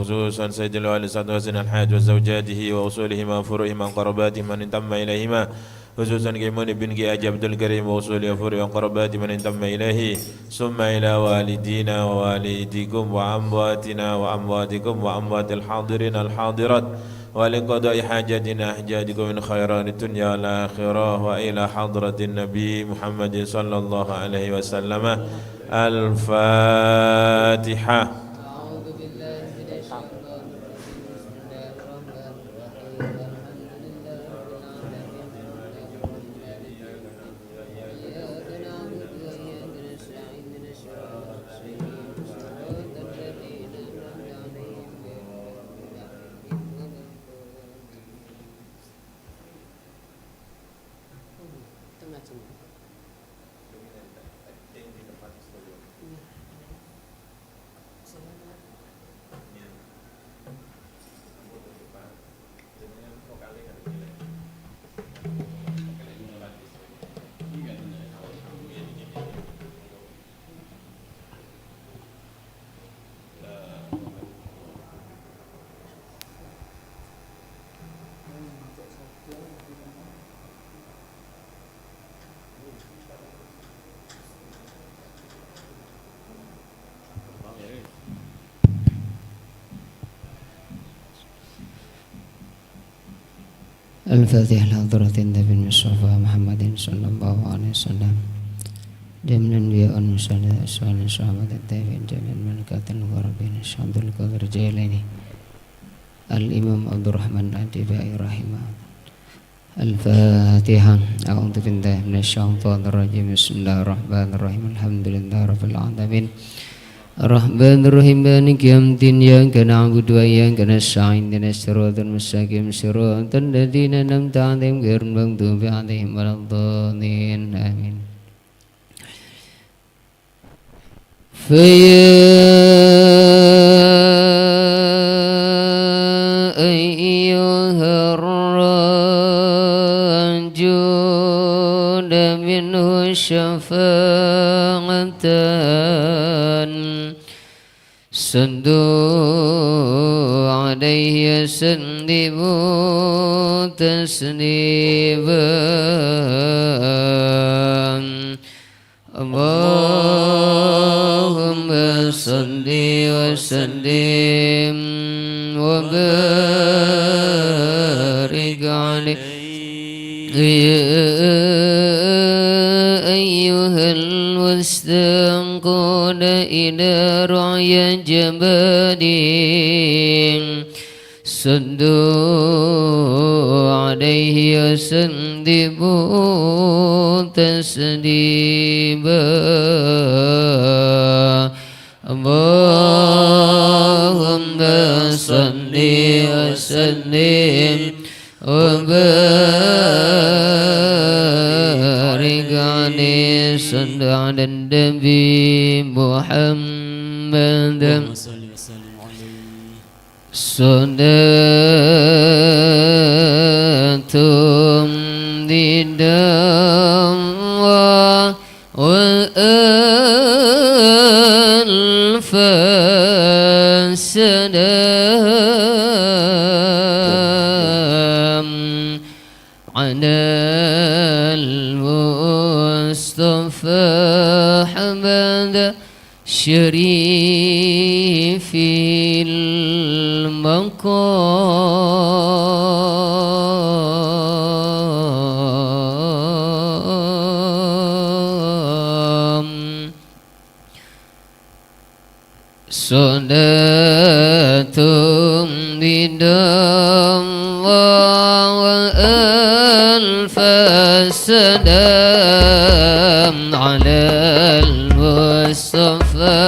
خصوصا سيد الوالد سعد حسن الحاج وزوجاته وأصولهما وفروعهما وقرباتهما من انتم إليهما، خصوصا كيمون بن كي عبد الكريم وأصوله وفروعه وقربات من انتم إليه، ثم إلى والدينا ووالديكم وأمواتنا وأمواتكم وأموات الحاضرين الحاضرات، ولقضاء حاجتنا حاجاتكم من خيرات الدنيا والآخرة، وإلى حضرة النبي محمد صلى الله عليه وسلم. الفاتحة. أعوذ بالله من الشيطان الرجيم. بسم الله الرحمن الرحيم. الحمد لله رب العالمين. إياك نعبد وإياك نستعين. اهدنا الصراط المستقيم، صراط الذين أنعمت عليهم غير المغضوب عليهم ولا الضالين. Tengah sini. الفاتحة لحضرة النبي المصطفى محمد صلى الله عليه وسلم، جميع الأنبياء والمرسلين، الصالحين، الصحابة، التابعين، جميع الملائكة المقربين، الشيخ عبد القادر الجيلاني، الإمام عبد الرحمن الدبائي رحمه. الفاتحة. أعوذ بالله من الشيطان الرجيم. بسم الله الرحمن الرحيم. الحمد لله رب العالمين، الرحمن الرحيم، مالك يوم الدين، إياك نعبد وإياك نستعين، اهدنا الصراط المستقيم، صراط الذين أنعمت عليهم غير المغضوب عليهم ولا الضالين، آمين. فيا أيها الراجون منه شفاعة، صلوا عليه وسلموا تسليما. اللهم صل وسلم وبارك عليه. يا أيها المستنقون إلى رعي جماله، صلوا عليه وسلموا تسليما. اللهم صل وسلم وبارك عليه. صل على النبي محمد. اللهم صل وسلم عليه. صلاة لله وألف سلام على المصطفى حمد شريف المقام. صلاة من الله وألف سلام على المصطفى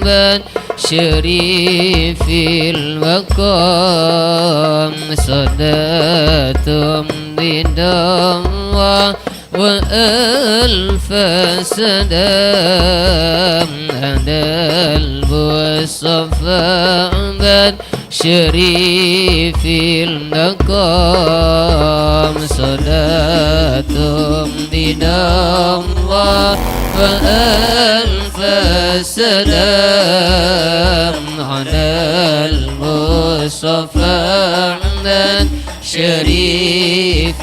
من شريف المقام. صلاة من الله وألف سلام على المصطفى من شريف المقام. صلاة من الله وألف سلام على المصطفى. المصطفى أحمد شريف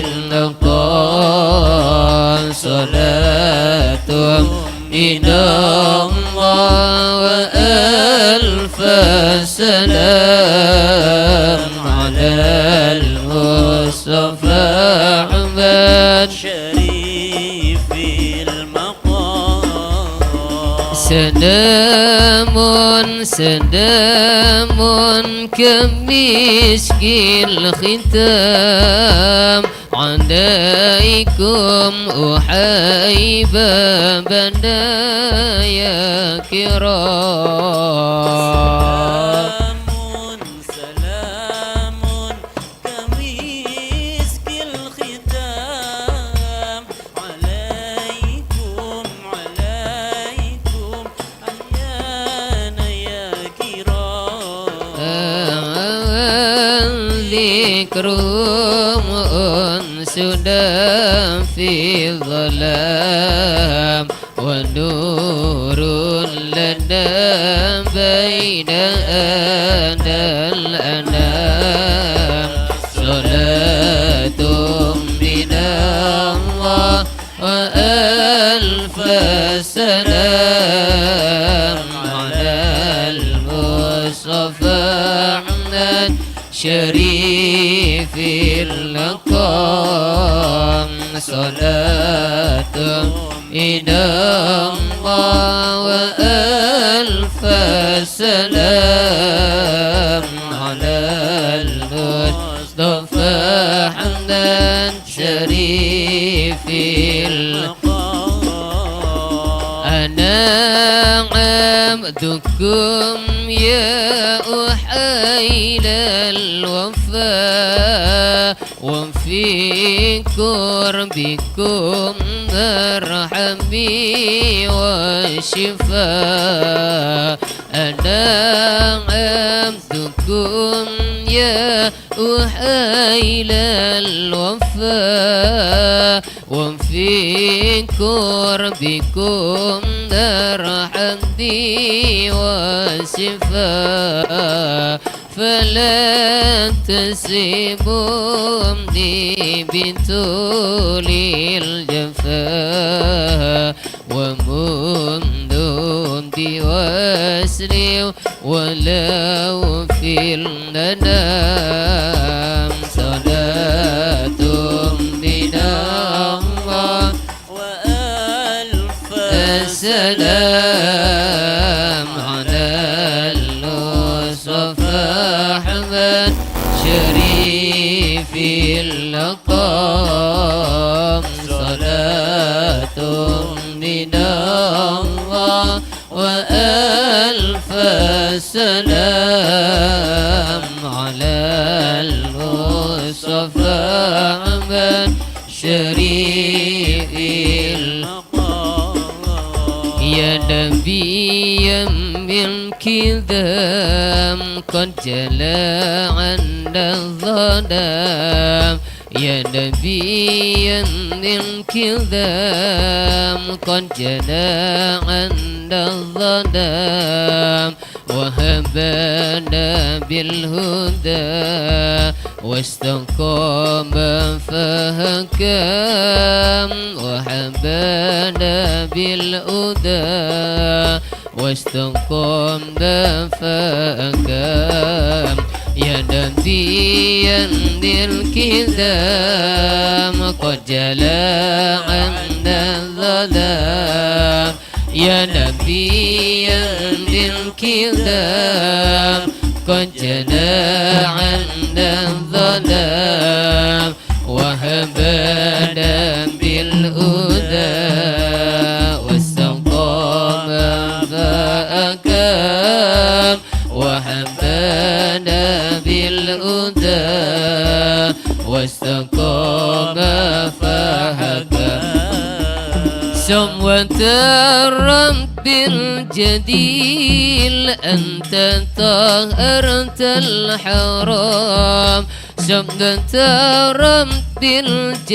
المقام صلاة من الله وألف سلام على المصطفى أحمد شريف المقام. سلام سلام كمسك الختام عليكم أحيب بنايا كرام. سلام سلام كمسك الختام عليكم عليكم أحيانا يا كرام. ذكرهم أنسنا في الظلام ونور لنا بين أنا الأنام صلاة من الله وألف سلام على المصطفى أحمد شريف المقام صلاة من الله وألف سلام على المصطفى أحمد شريف المقام. أنا عبدكم يا أحيل الوفاء وفي قربكم مرحمي والشفاء أنا عبدكم يا أحيل الوفاء وفي قربكم مرحمي والشفاء فلا تسيبوني بطول الجفاء ومنذ بوسل ولو في المنام صلاة من الله وألف السلام على المصطفى أحمد شريف المقام صلاة من الله وألف سلام على المصطفى أحمد شريف المقام. يا نبيا من كذام قد جلا عنا الظلام يا نبيا من كذام قد جلا عنا الظلام وهبنا بالهدى واستقام فهكام وحبنا بالهدى واستقام فهكام يا نبيا بالكذام قد جلا عنا الظلام يا نبيا بالكذام قد جلا عنا الظلام وهبنا بالهدى واستقام فأكام وهبنا بالهدى واستقام فهكام سموة الرب الجديل أنت طهرت الحرام سبت رب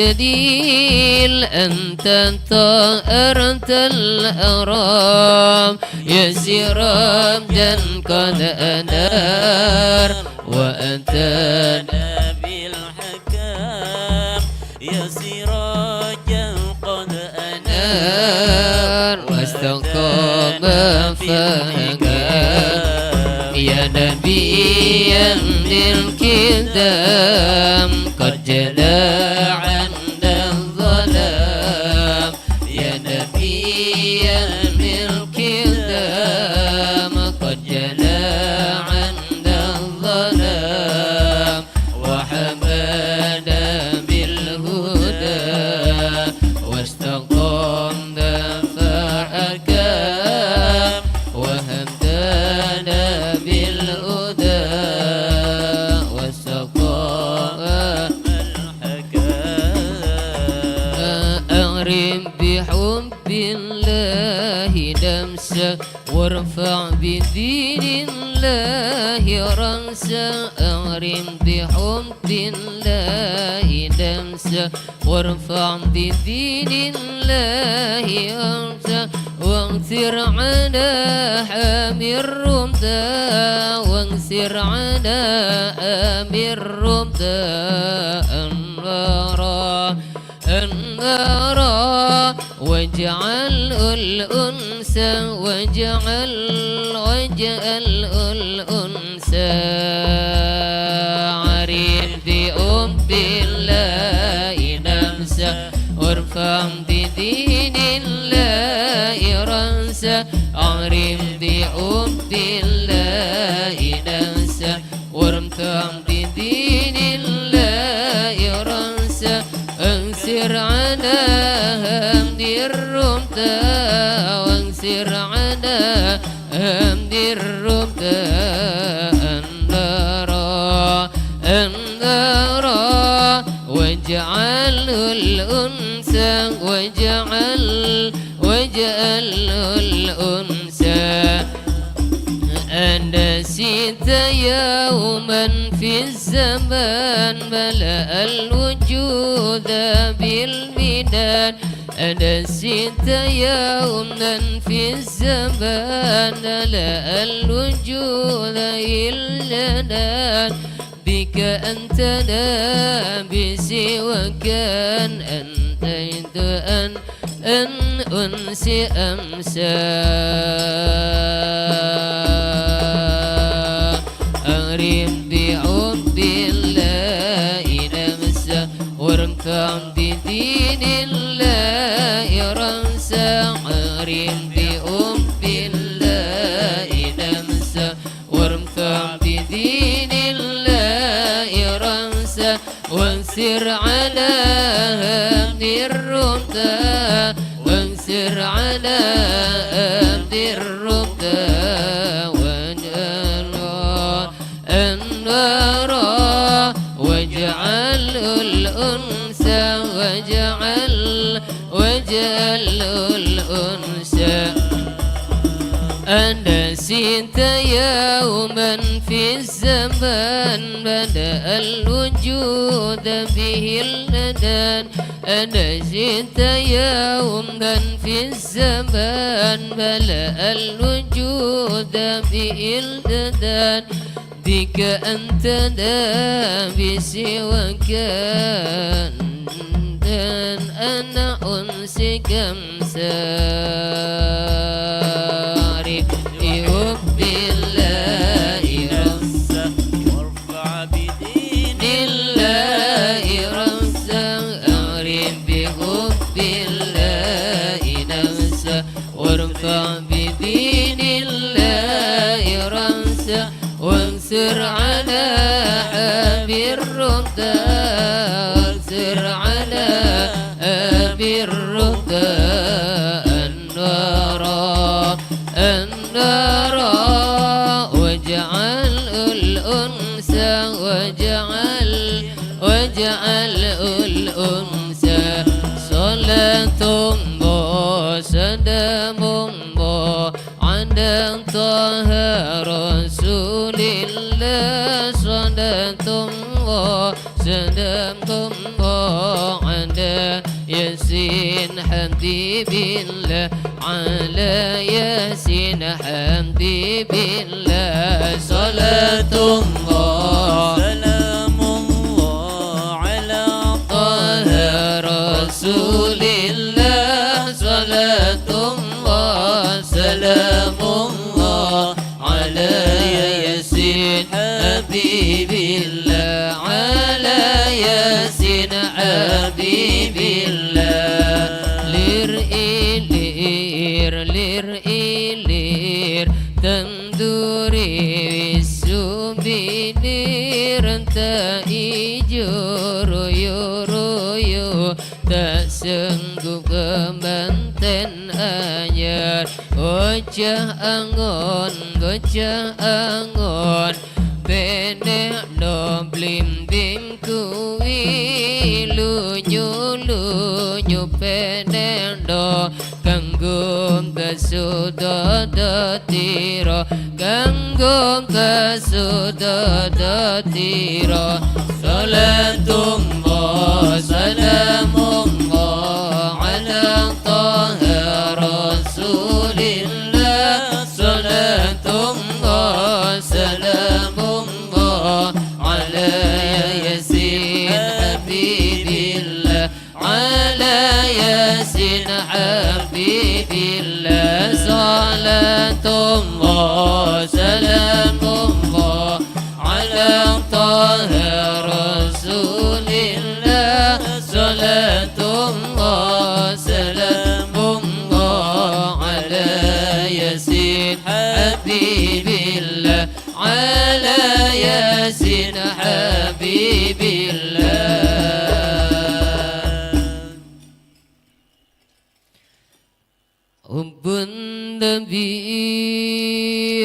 الجليل أنت طهرت الأرام يا سراجا قد أنار وأتانا بالحكام يا سراجا قد أنار واستقام فهكام يا نبيا للكدام قد جلا عنا الظلام يا نبيا للكدام قد جلا عنا الظلام وحمانا بالهدى واستقمنا فحكام وهدانا بالهدى واستقام الحكام. أغرب بحب الله نفسا وارفع بدين الله رأسا أغرب بحب الله نفسا وارفع بدين الله رأسا وانثر على حامي الرمدا وانثر على حامي الرمدا أنوارا أنوارا واجعل الأنس واجعل واجعل الأنس عريف بأم الله نفسا وارفع بدين الله رأسا عريف بأم الله نفسا وارفع بدين الله رأسا انصر على همد الرمدا وانصر على همد الرمدا أنارا أنارا واجعل الأنس واجعل واجعل الأنس أنسيت يوما في الزمان ملأ الوجود بالمنان أنسيت يوما في الزمان ملأ الوجود إلا نان بك أنت لا بسواك أنت أن أن أنسي أمسى أغرب بعب الله نفسا وارفع بدين الله رأسا أغرب بعب الله نفسا وارفع بدين الله رأسا وانصر على همد الرمدا وانصر على همد الرمدا واجعل أنوارا واجعل الأنس واجعل واجعل الأنس أنسيت يوما في الزمان بدأ الوجود به الندان أنسيت يوما في الزمان ملأ الوجود به الندان بك أنت لا بسواك أنا أنسك أمساري بحب الله رأسا وارفع بدين الله رأسا أغرب بحب الله نفسا وارفع بدين الله رأسا وانصر على حبي الرمدا وانصر على أبي الرمدا أنوارا أنوارا واجعل الأنس واجعل واجعل الأنس صلاة وسلام على طه رسول الله صلاة الله سلام الله على ياسين حبيب الله على ياسين حبيب الله صلاة الله سلام الله على طه رسول الله صلاة الله سلام الله على ياسين حبيب الله على ياسين حبيب الله lir ilir lir ilir tanduri wisuminir tak ijo royo royo tak sanggup kemanten anyar bocah angon bocah angon penek no blimbing kuwi lunyu lunyu penek no kanggo basudodo tiro kanggo basudodo tiro salatullah salamullah ala taha rasulillah salatullah salamullah ala yasin habibillah ala yasin habibillah salatullah salamullah ala taha rasulillah salatullah salamullah ala yasin habibillah ala yasin habibillah. حب النبي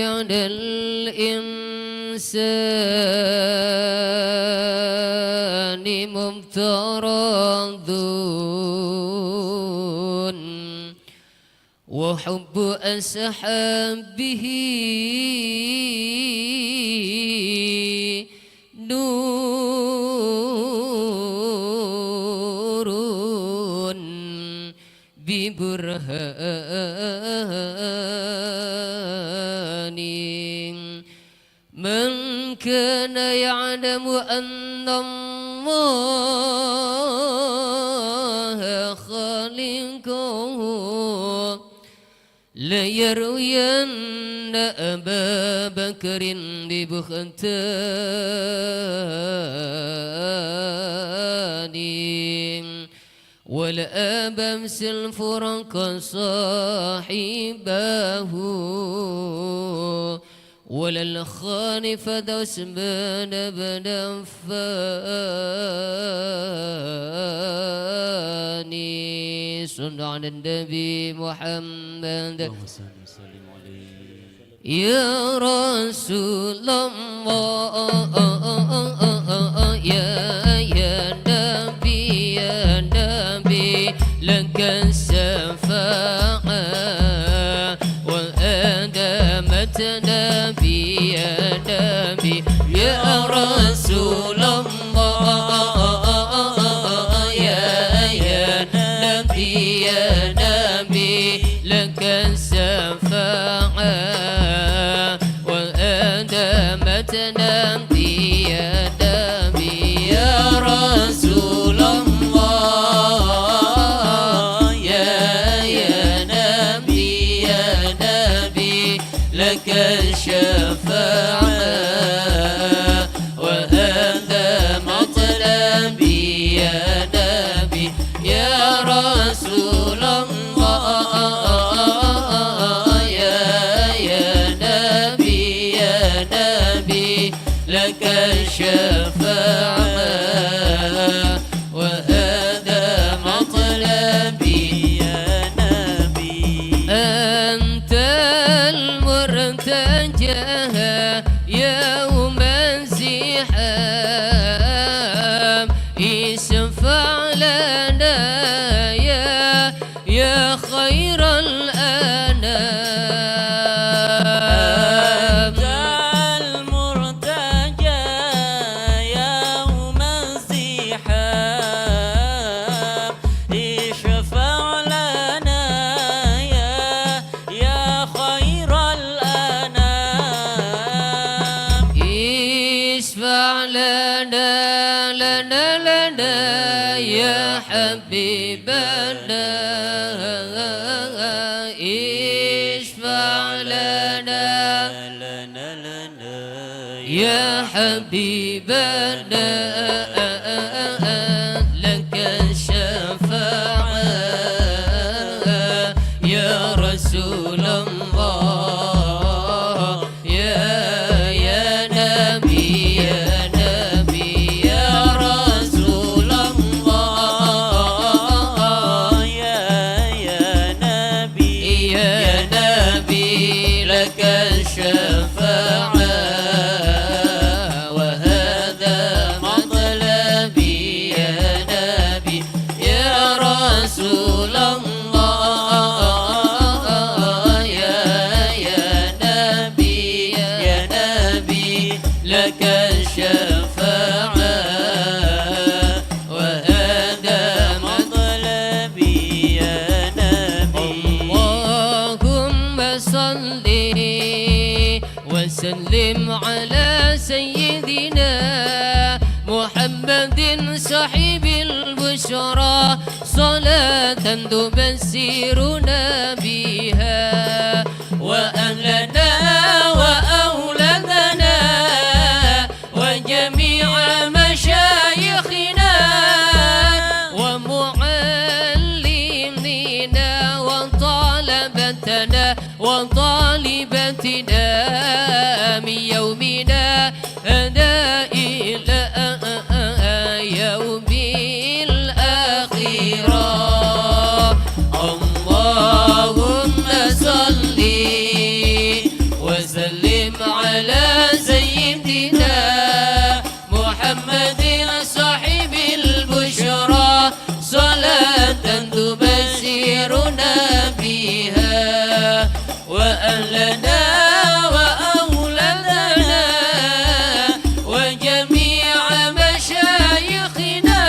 على الإنسان مفترض وحب أصحابه نور ببرهان من كان يعلم أن الله خالقه ليروين أبا بكر ببختان والأب أمس الفرق صاحبه ولا الخالف عثمان بن عفان. صلوا على النبي محمد. اللهم صل وسلم عليه. يا رسول الله يا نبي يا نبي لك الشفاعة وأدامت نبي يا نبي يا رسول الله يا نبي يا نبي لك الشفاعة وأدامت نبي يا نبي يا رسول الله يا نبي يا نبي لك الشفاعة وهذا مطلبي يا نبي يا رسول الله يا نبي يا نبي لك الشفاعة وهذا مطلبي يا نبي. أنت المرتجى يوم الزحام اشفع لنا يا خير الأنام. أنت المرتجى يوم اشفع لنا لنا لنا يا حبيبنا، اشفع لنا لنا لنا يا حبيبنا، لك الشفاعة يا رسول الله، يا نبي يا نبي يا رسول الله، يا نبي يا نبي لك الشفاعة، وهذا مطلبي يا نبي يا رسول الله، يا نبي يا نبي لك الشفاعة، وهذا مطلبي يا نبي. اللهم صل وسلم على سيدنا محمد صاحب البشرى، صلاة تبشرنا بها وأهلنا وأولادنا وجميع مشايخنا ومعلمينا وطلبتنا وطالبتنا من يومنا هذا إلى يوم الآخرة. اللهم صل وسلم على سيدنا محمد صاحب البشرى، صلاة تبشرنا بها وأهلنا وأولادنا وجميع مشايخنا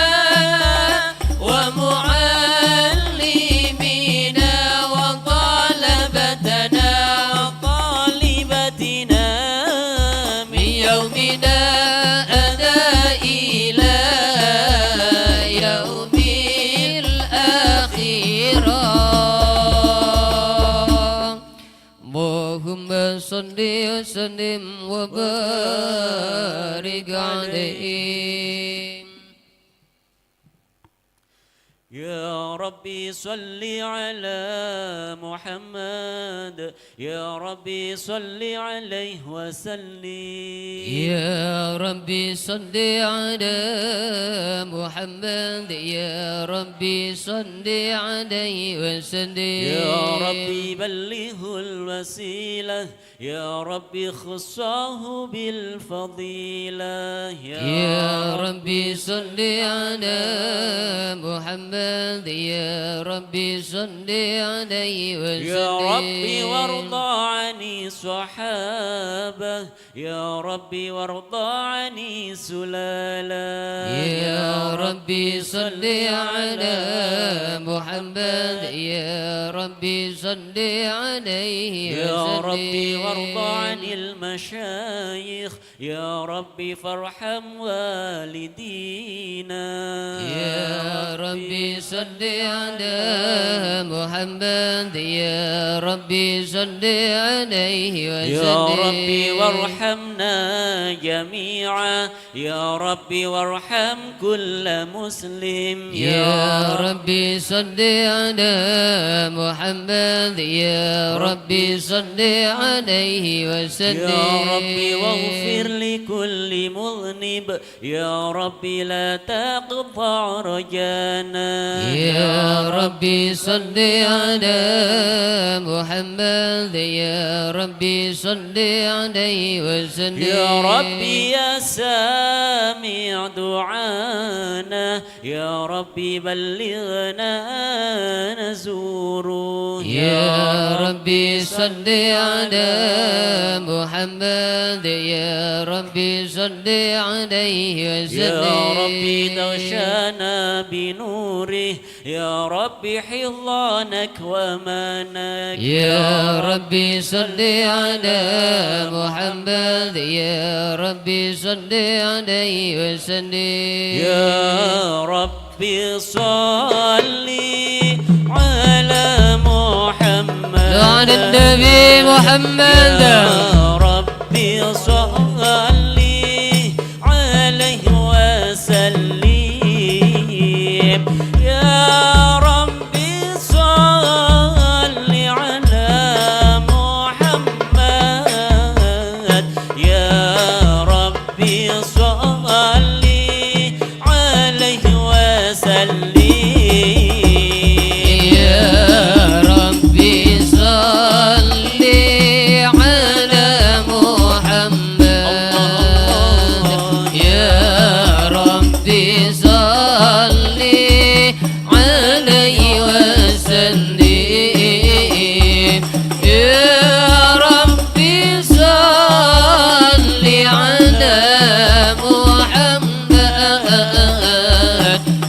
ومعلمينا وطلبتنا طالبتنا من يومنا هذا إلى يوم الآخرة. اللهم صل وسلم وبارك عليه. يا ربي صل على محمد، يا ربي صل عليه وسلم. يا ربي صل على محمد، يا ربي صل عليه وسلم. يا ربي بلغه الوسيلة، يا ربي خصه بالفضيلة. يا ربي صل على محمد، يا ربي صل عليه وسلم. يا ربي وارضى عني صحابة، يا ربي وارضى عني سلالة. يا ربي صل على محمد، يا ربي صل عليه يا وسلم. ربي وارضى عن المشايخ، يا ربي فارحم والدينا. يا ربي صل على محمد، يا ربي صل عليه وسلم. يا ربي وارحمنا جميعا، يا ربي وارحم كل مسلم. يا ربي صل على محمد، يا ربي صل عليه وسلم. يا ربي واغفر لكل مذنب، يا ربي لا تقطع رجانا. يا ربي صل على محمد، يا ربي صل عليه وسلم. يا ربي يا سامع دعانا، يا ربي بلغنا نزوره. يا ربي صل على محمد، يا ربي صل عليه وسلم. يا ربي تغشانا بنوره، يا ربي حضانك وأمانك. يا ربي صل على محمد، يا ربي صل عليه وسلم. يا ربي صل على محمد، على النبي محمد. يا ربي صل عليه وسلم. يا ربي صل على محمد، يا ربي صل عليه وسلم. يا ربي صل على محمد، يا ربي صل عليه وسلم. يا ربي صل على محمد،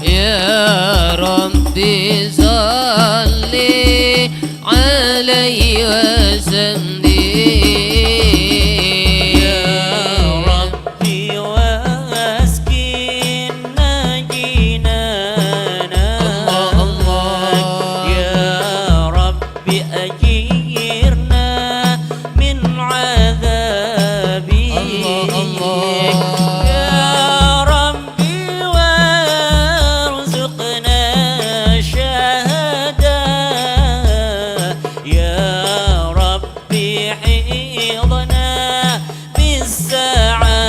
يا ربي صل عليه وسلم. يا ربي واسكننا جنانك، الله. يا ربي أجيرنا من عذابك، الله. يا ربي وارزقنا شهادة، يا ربي حفظنا بالسعادة.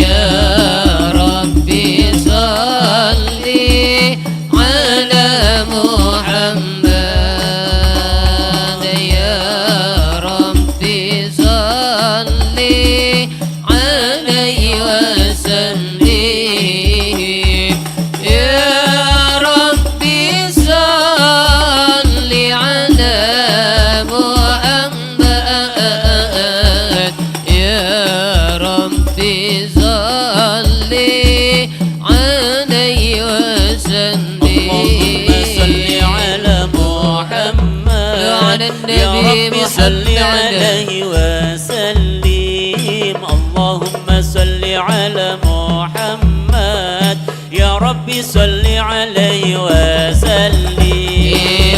يا ربي صل على محمد، يا ربي صل عليه وسلم. يا ربي صل على محمد، يا ربي صل عليه وسلم. اللهم صل على محمد، على يا النبي ربي صل محمد. عليه وسلم. اللهم صل على محمد، يا ربي صل عليه وسلم.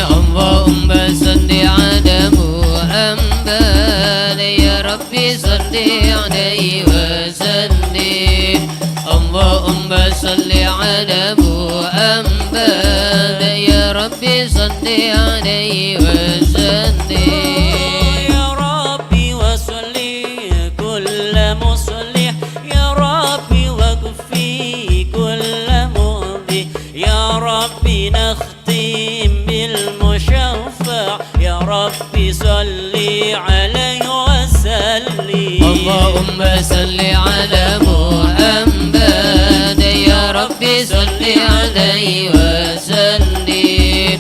اللهم صل على محمد، يا ربي صل عليه وسلم. اللهم صل على محمد، يا ربي صل عليه وسلم. يا ربي وصلي كل مصلح، يا ربي وكفي كل مؤذي، يا ربي نختم بالمشفع، يا ربي صلي عليه وسلم. اللهم صل على محمد، يا ربي صل عليه وسلم.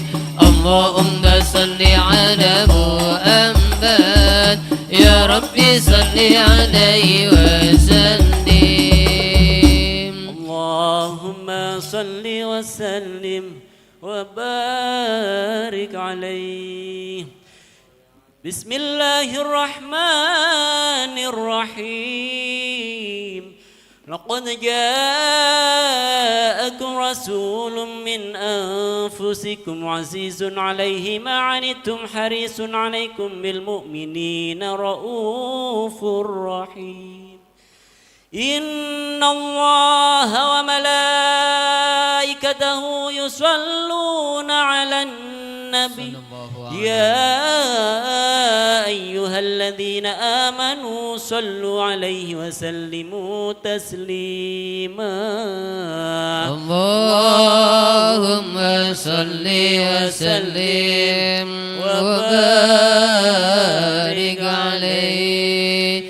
اللهم صل على محمد، يا ربي صل عليه وسلم. اللهم صل وسلم وبارك عليه. بسم الله الرحمن الرحيم. لقد جاءكم رسول من أنفسكم عزيز عليه ما عنتم حريص عليكم بالمؤمنين رؤوف رحيم. إن الله وملائكته يصلون على النبي يا أيها الذين آمنوا صلوا عليه وسلموا تسليما. اللهم صل وسلم وبارك عليه.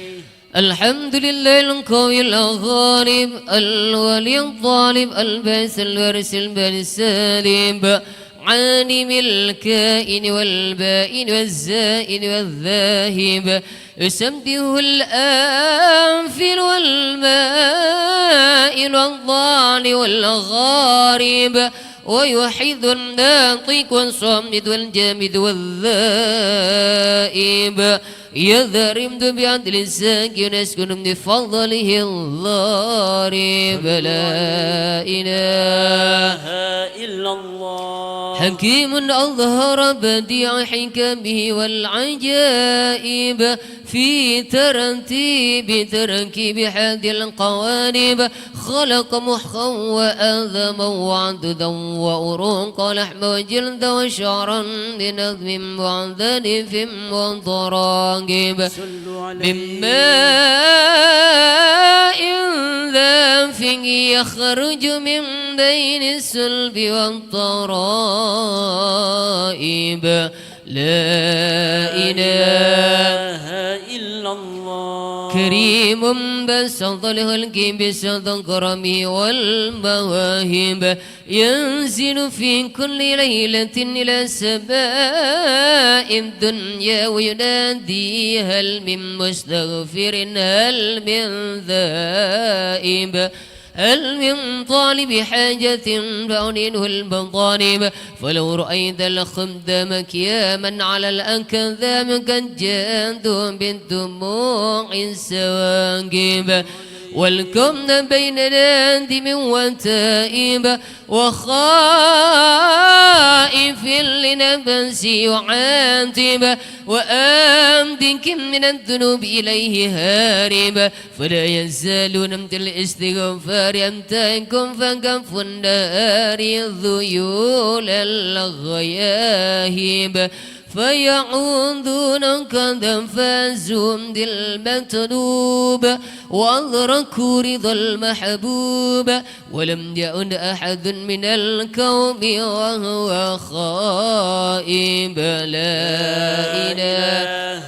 الحمد لله القوي الغالب الولي الظالم الباس الوارث الباري السالم عالم الكائن والبائن والزائد والذاهب، يسبح الآنفل والمائل والضال والغارب، ويحيد الناطق والصامت والجامد والذائب، يذرم بعدل الساكن يسكن بفضله الضارب. لا إله إلا الله. حكيم أظهر بديع حكمه والعجائب في ترتيب تركيب حد القوالب، خلق مخا وأذما وعددا وأروقا لحما وجلدا وشعرا بنظم وعنذنف وضراقب، من ماء دافق يخرج من بين السلب والترائب. لا إله إلا الله. كريم بسط له بسط كرمه والمواهب، ينزل في كل ليلة إلى سماء الدنيا وينادي هل من مستغفر هل من ذائب، هل من طالب حاجة فأعنينه المطالب. فلو رأيت الخدام كياما على الأكذام قد جادوا بالدموع السواقب، والكون بين نادم وتائب وخائف لنفسه يعاتب، وآمدك من الذنوب إليه هارب، فلا يزالون من الاستغفار يمتاكم فكف النار ذيول الغياهب، فيعودون قد فازوا بالمطلوب وأدركوا رضا المحبوب، ولم يعد أحد من الكون وهو خائب. لا إله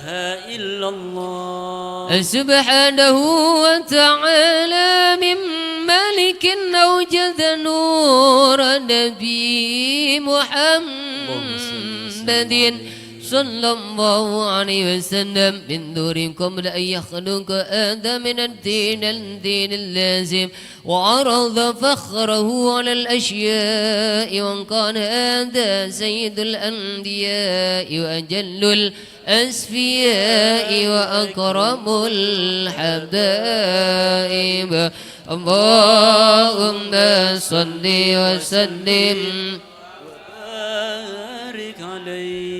إلا الله. سبحانه وتعالى من ملك أوجد نور نبي محمد صلى الله عليه وسلم من نور قبل أن يخلق آدم من الدين اللازم، وعرض فخره على الأشياء، وكان هذا سيد الأنبياء وأجل الأسفياء وأكرم الحبائب. اللهم صل وسلم وبارك عليه.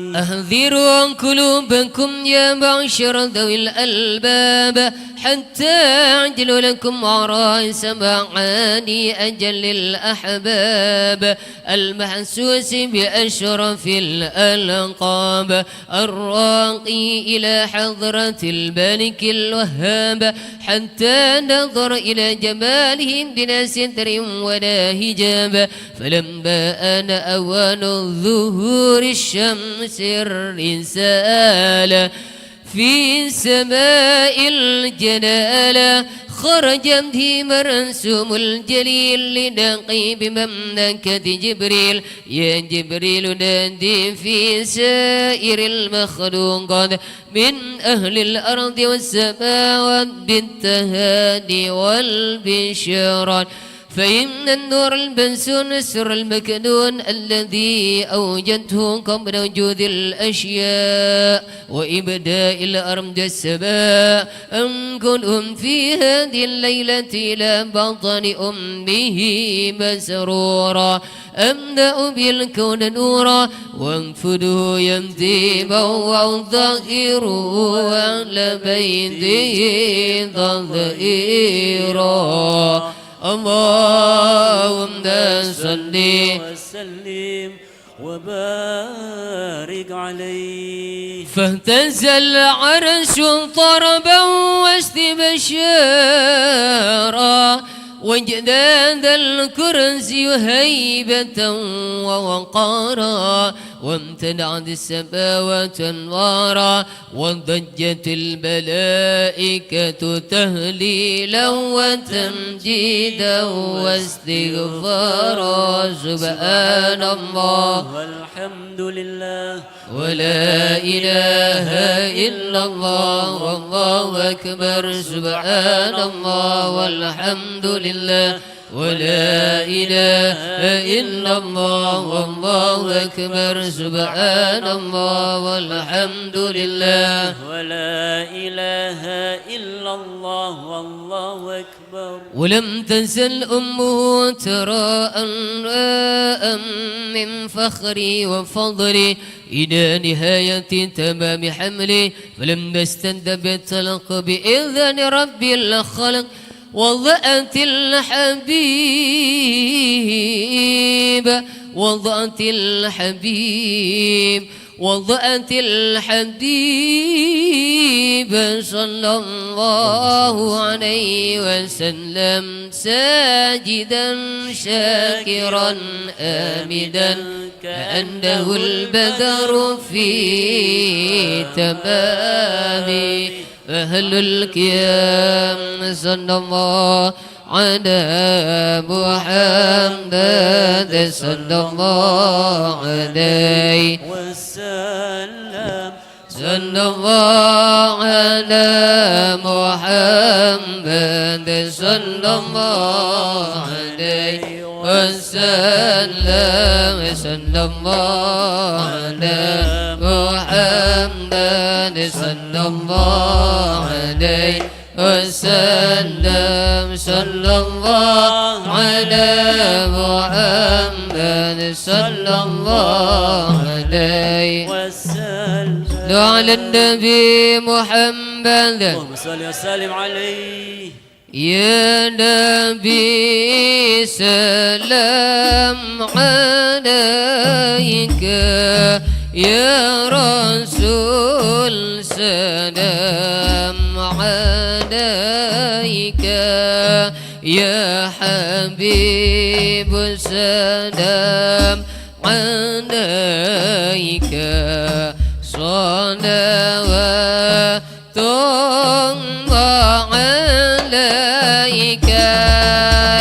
أهذروا قلوبكم يا معشر ذوي الألباب حتى أعجل لكم عرائس معاني أجل الأحباب المحسوس بأشرف الألقاب الراقي إلى حضرة الملك الوهاب حتى نظر إلى جمالهم بلا ستر ولا حجاب. فلما آن أوان ظهور الشمس الرسالة في سماء الجلالة خرج به مرسوم الجليل لنقيب مملكة جبريل. يا جبريل نادي في سائر المخلوقات من أهل الأرض والسماوات بالتهاني والبشارات، فإن النور البنسون السر المكنون الذي أوجدته قبل وجود الأشياء وإبداء الأرض والسماء أنقلهم في هذه الليلة إلى بطن أمه مسرورا، أملأ بالكون نورا وانفده يمضي وظهره على بيته تظهيرا. اللهم صل وسلم وبارك عليه. فاهتز العرش طربا واستبشارا، ويا واجداد الكرسي هيبة ووقارا، وامتنعت السماوات انوارا، وضجت الملائكة تهليلا وتمجيدا واستغفارا. سبحان الله والحمد لله ولا إله إلا الله والله أكبر. سبحان الله والحمد لله ولا إله إلا الله والله أكبر. سبحان الله والحمد لله ولا إله إلا الله والله أكبر. ولم تزل أمه ترى أنواء من فخري وفضلي إلى نهاية تمام حملي، فلم استند بالطلق بإذن رب الخلق وضعت الحبيب، وضعت الحبيب، وضعت الحبيب صلى الله عليه وسلم ساجدا شاكرا آمدا كأنه البدر في تمام أهل القيام. صلى الله على محمد صلى الله عليه وسلم. صلى الله على محمد صلى الله عليه وسلم. صلى الله على محمد صلى الله عليه وسلم. صلى الله على محمد صلى الله عليه وسلم. على النبي محمد اللهم صل وسلم عليه. يا نبي سلام عليك، يا رسول سلام عليك، يا حبيب سلام عليك، صلوات الله عليك.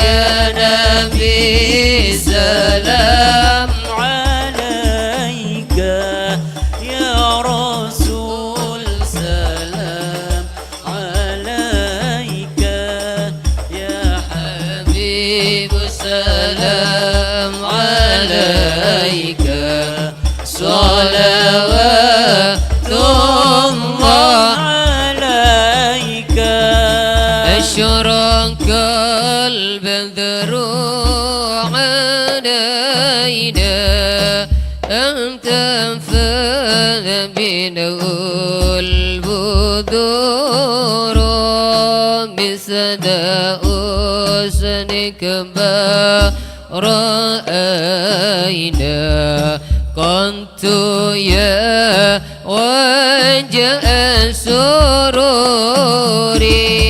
يا نبي سلام عليك، يا رسول سلام عليك، يا حبيب سلام عليك، صلوات الله عليك. أشرق البدر علينا، أنت فاذ بنا البدور، مثل أسنك ما رأينا، كنت يا وجه سروري.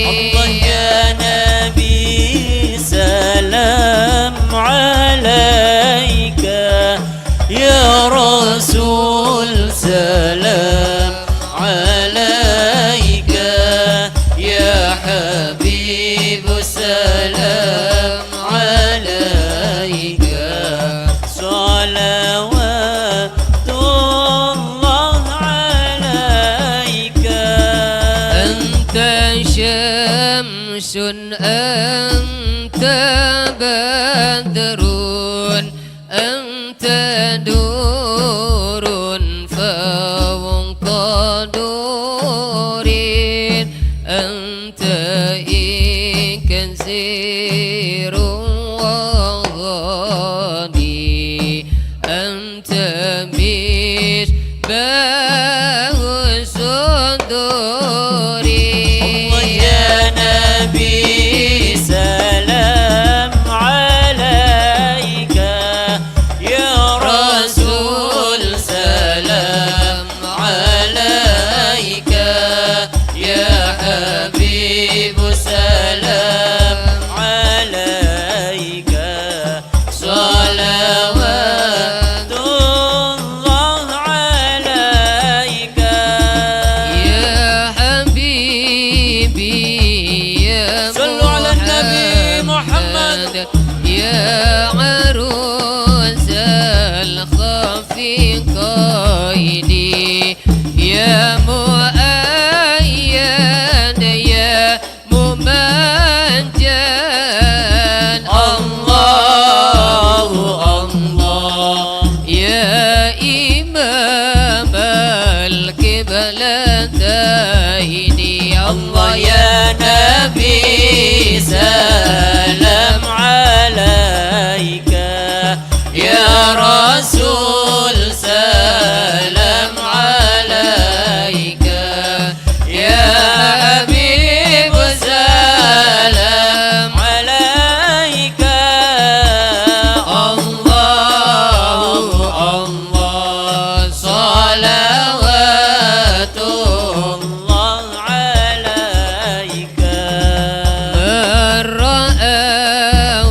الله يا نبي سلام عليك، يا رسول سلام عليك، يا حبيب سلام عليك، صلوات الله عليك. أنت شمس أنت بدر أنت نور فوق نور، أنت كثير وغني، أنت مصباح صدوري. الله يا نبي سلام عليك، يا رسول سلام عليك، يا حبيب سلام عليك. يا عروس الخفيقين يا مؤيد يا ممجد الله الله يا إمام القبلتين الله يا نبي سلام عليك يا رسول سلام عليك يا حبيب سلام عليك الله الله صلوات الله عليك من رأى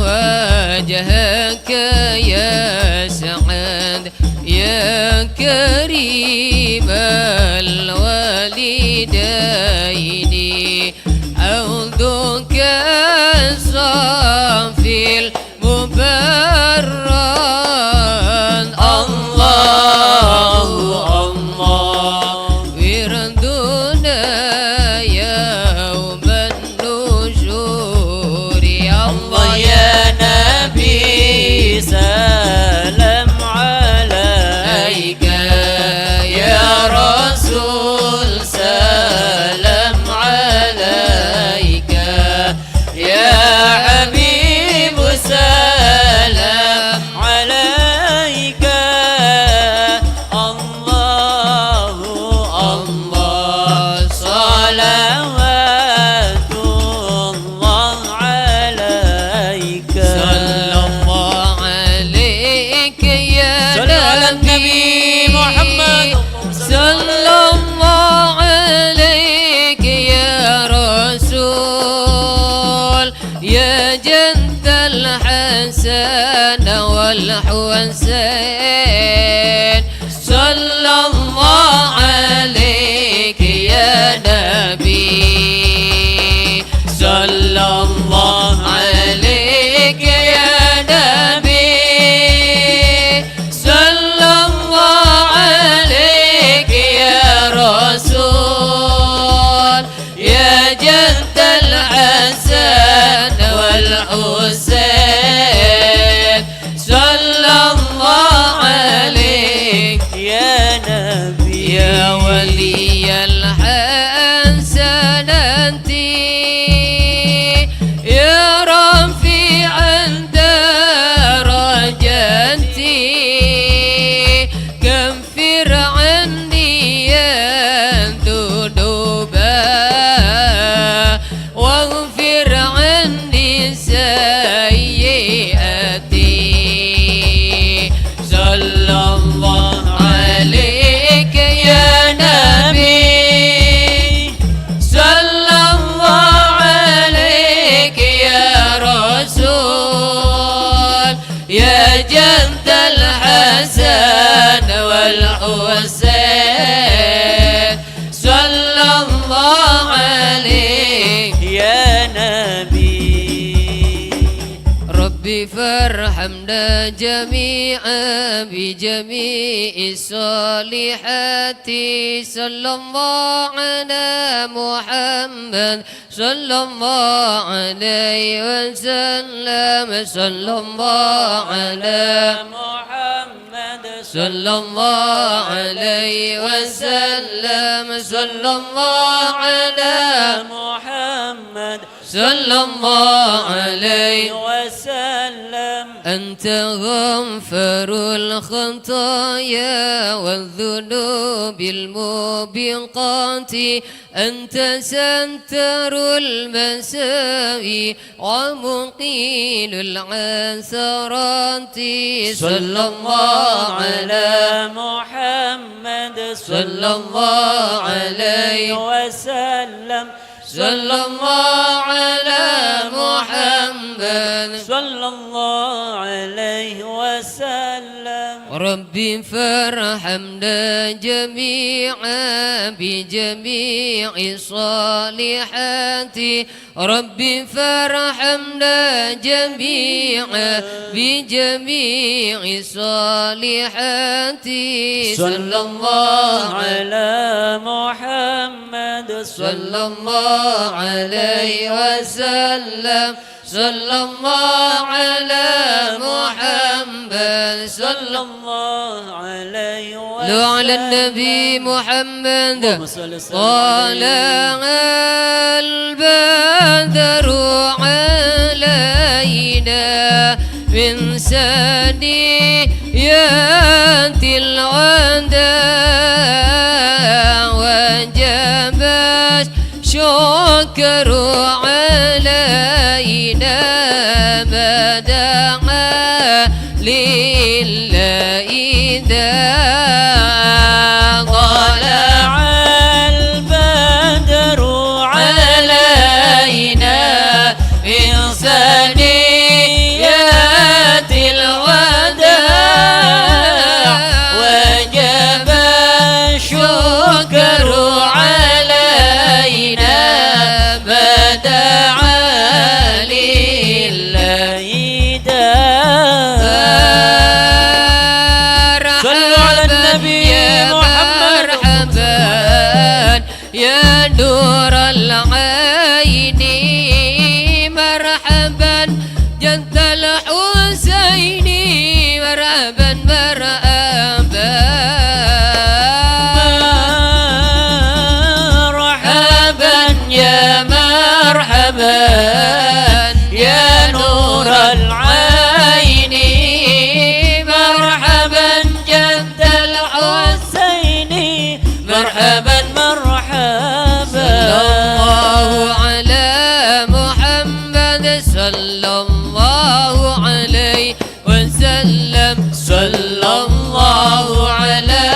وجهك يا سعد يا كريم الوالدين حوضك الصافي المبرد الله الله وردنا يوم النشور الله يا نبي سلام عليك عليك يا رسول سلام عليك يا حبيب سلام عليك الله الله صلوات الله عليك صلى الله عليك يا صلوا على النبي محمد. صلى الله عليك يا رسول يا جد الحسن والحسين صلى الله عليك يا نبي صلى الله عليك يا نبي صلى الله عليك يا رسول يا جد الحسن والحسين صلى الله عليك يا نبي يا ولي الحسن أنت يا رفيع الدرجات كفر عني الذنوب واغفر عني سيئاتي صلى الله عليك يا نبي صلى الله عليك يا رسول يا جد الحسن والحسين صلى الله عليك يا نبي ربي فارحمنا جميعا بجميع الصالحات صلى الله على محمد صلى الله عليه وسلم صلى الله على محمد صلى الله عليه وسلم صلى الله على محمد صلى الله عليه وسلم أنت غفر الخطايا والذنوب الموبقات أنت ستر المساوي ومقيل العثرات صلى الله على محمد صلى الله عليه وسلم صلى الله على محمد صلى الله عليه وسلم. ربي فارحمنا جميعا بجميع الصالحات. ربي فارحمنا جميعا بجميع الصالحات. صلى الله على محمد صلى الله عليه وسلم. صلى الله على محمد صلى الله عليه وسلم. على النبي محمد. طلع البدر علينا من ثنيات الوداع وجب الشكر علينا ما دعا لله داع. طلع البدر علينا من ثنيات الوداع وجب الشكر علينا ما دعا لله داع. صلوا على النبي محمد. مرحبا يا نور العين، مرحبا جد الحسين، مرحبا مرحبا مرحبا يا مرحبا يا نور العين، مرحبا جد الحسين، مرحبا مرحبا. صلى الله على محمد صلى الله عليه وسلم. صلى الله على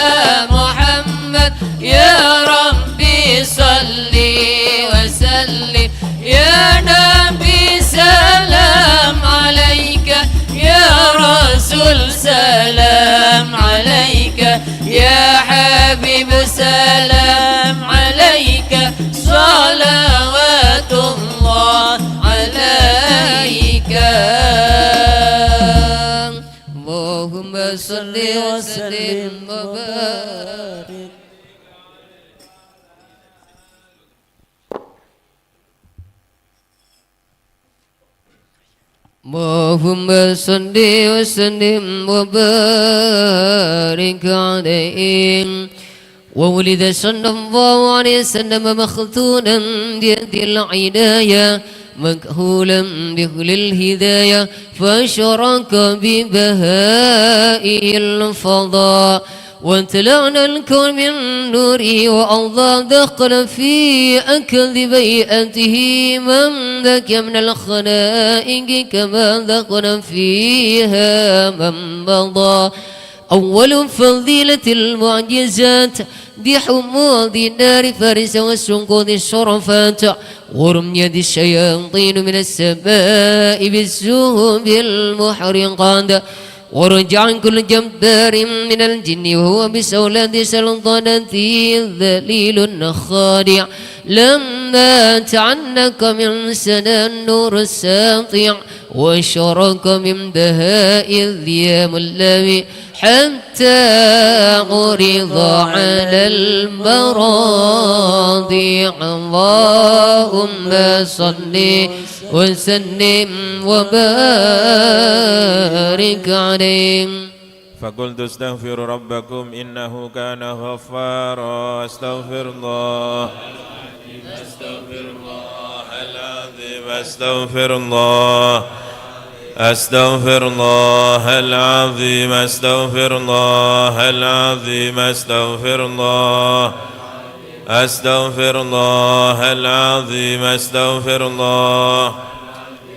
محمد يا ربي صل وسلم. يا نبي سلام عليك، يا رسول سلام عليك، يا حبيب سلام عليك، صلوات الله عليك. اللهم صل وسلم وبارك. اللهم صل وسلم وبارك عليه. وولد صلى الله عليه وسلم مختونا بيد العناية، مكهولا بكل الهداية، فأشرك ببهائه الفضاء، وامتلأنا الكون من نوره، وأرضى دخل في أكل بيئته من ذاك من الخلائق كما دخل فيها من مضى. أول فضيلة المعجزات بحموض النار فارس والسنقود الشرفات، ورمية الشياطين من السماء بالسهب المحرقات، ورجع كل جبار من الجن وهو بسولاد سلطنته ذليل خادع، لما تعنك من سنة النور الساطع، وشرك من بهاء الذيام اللامي، حتى عرض على المراضع. اللهم صل وسلم وبارك عليه. فقلت استغفروا ربكم إنه كان غفارا. استغفر الله استغفر الله العظيم، استغفر الله استغفر الله العظيم، استغفر الله العظيم، استغفر الله استغفر الله العظيم، استغفر الله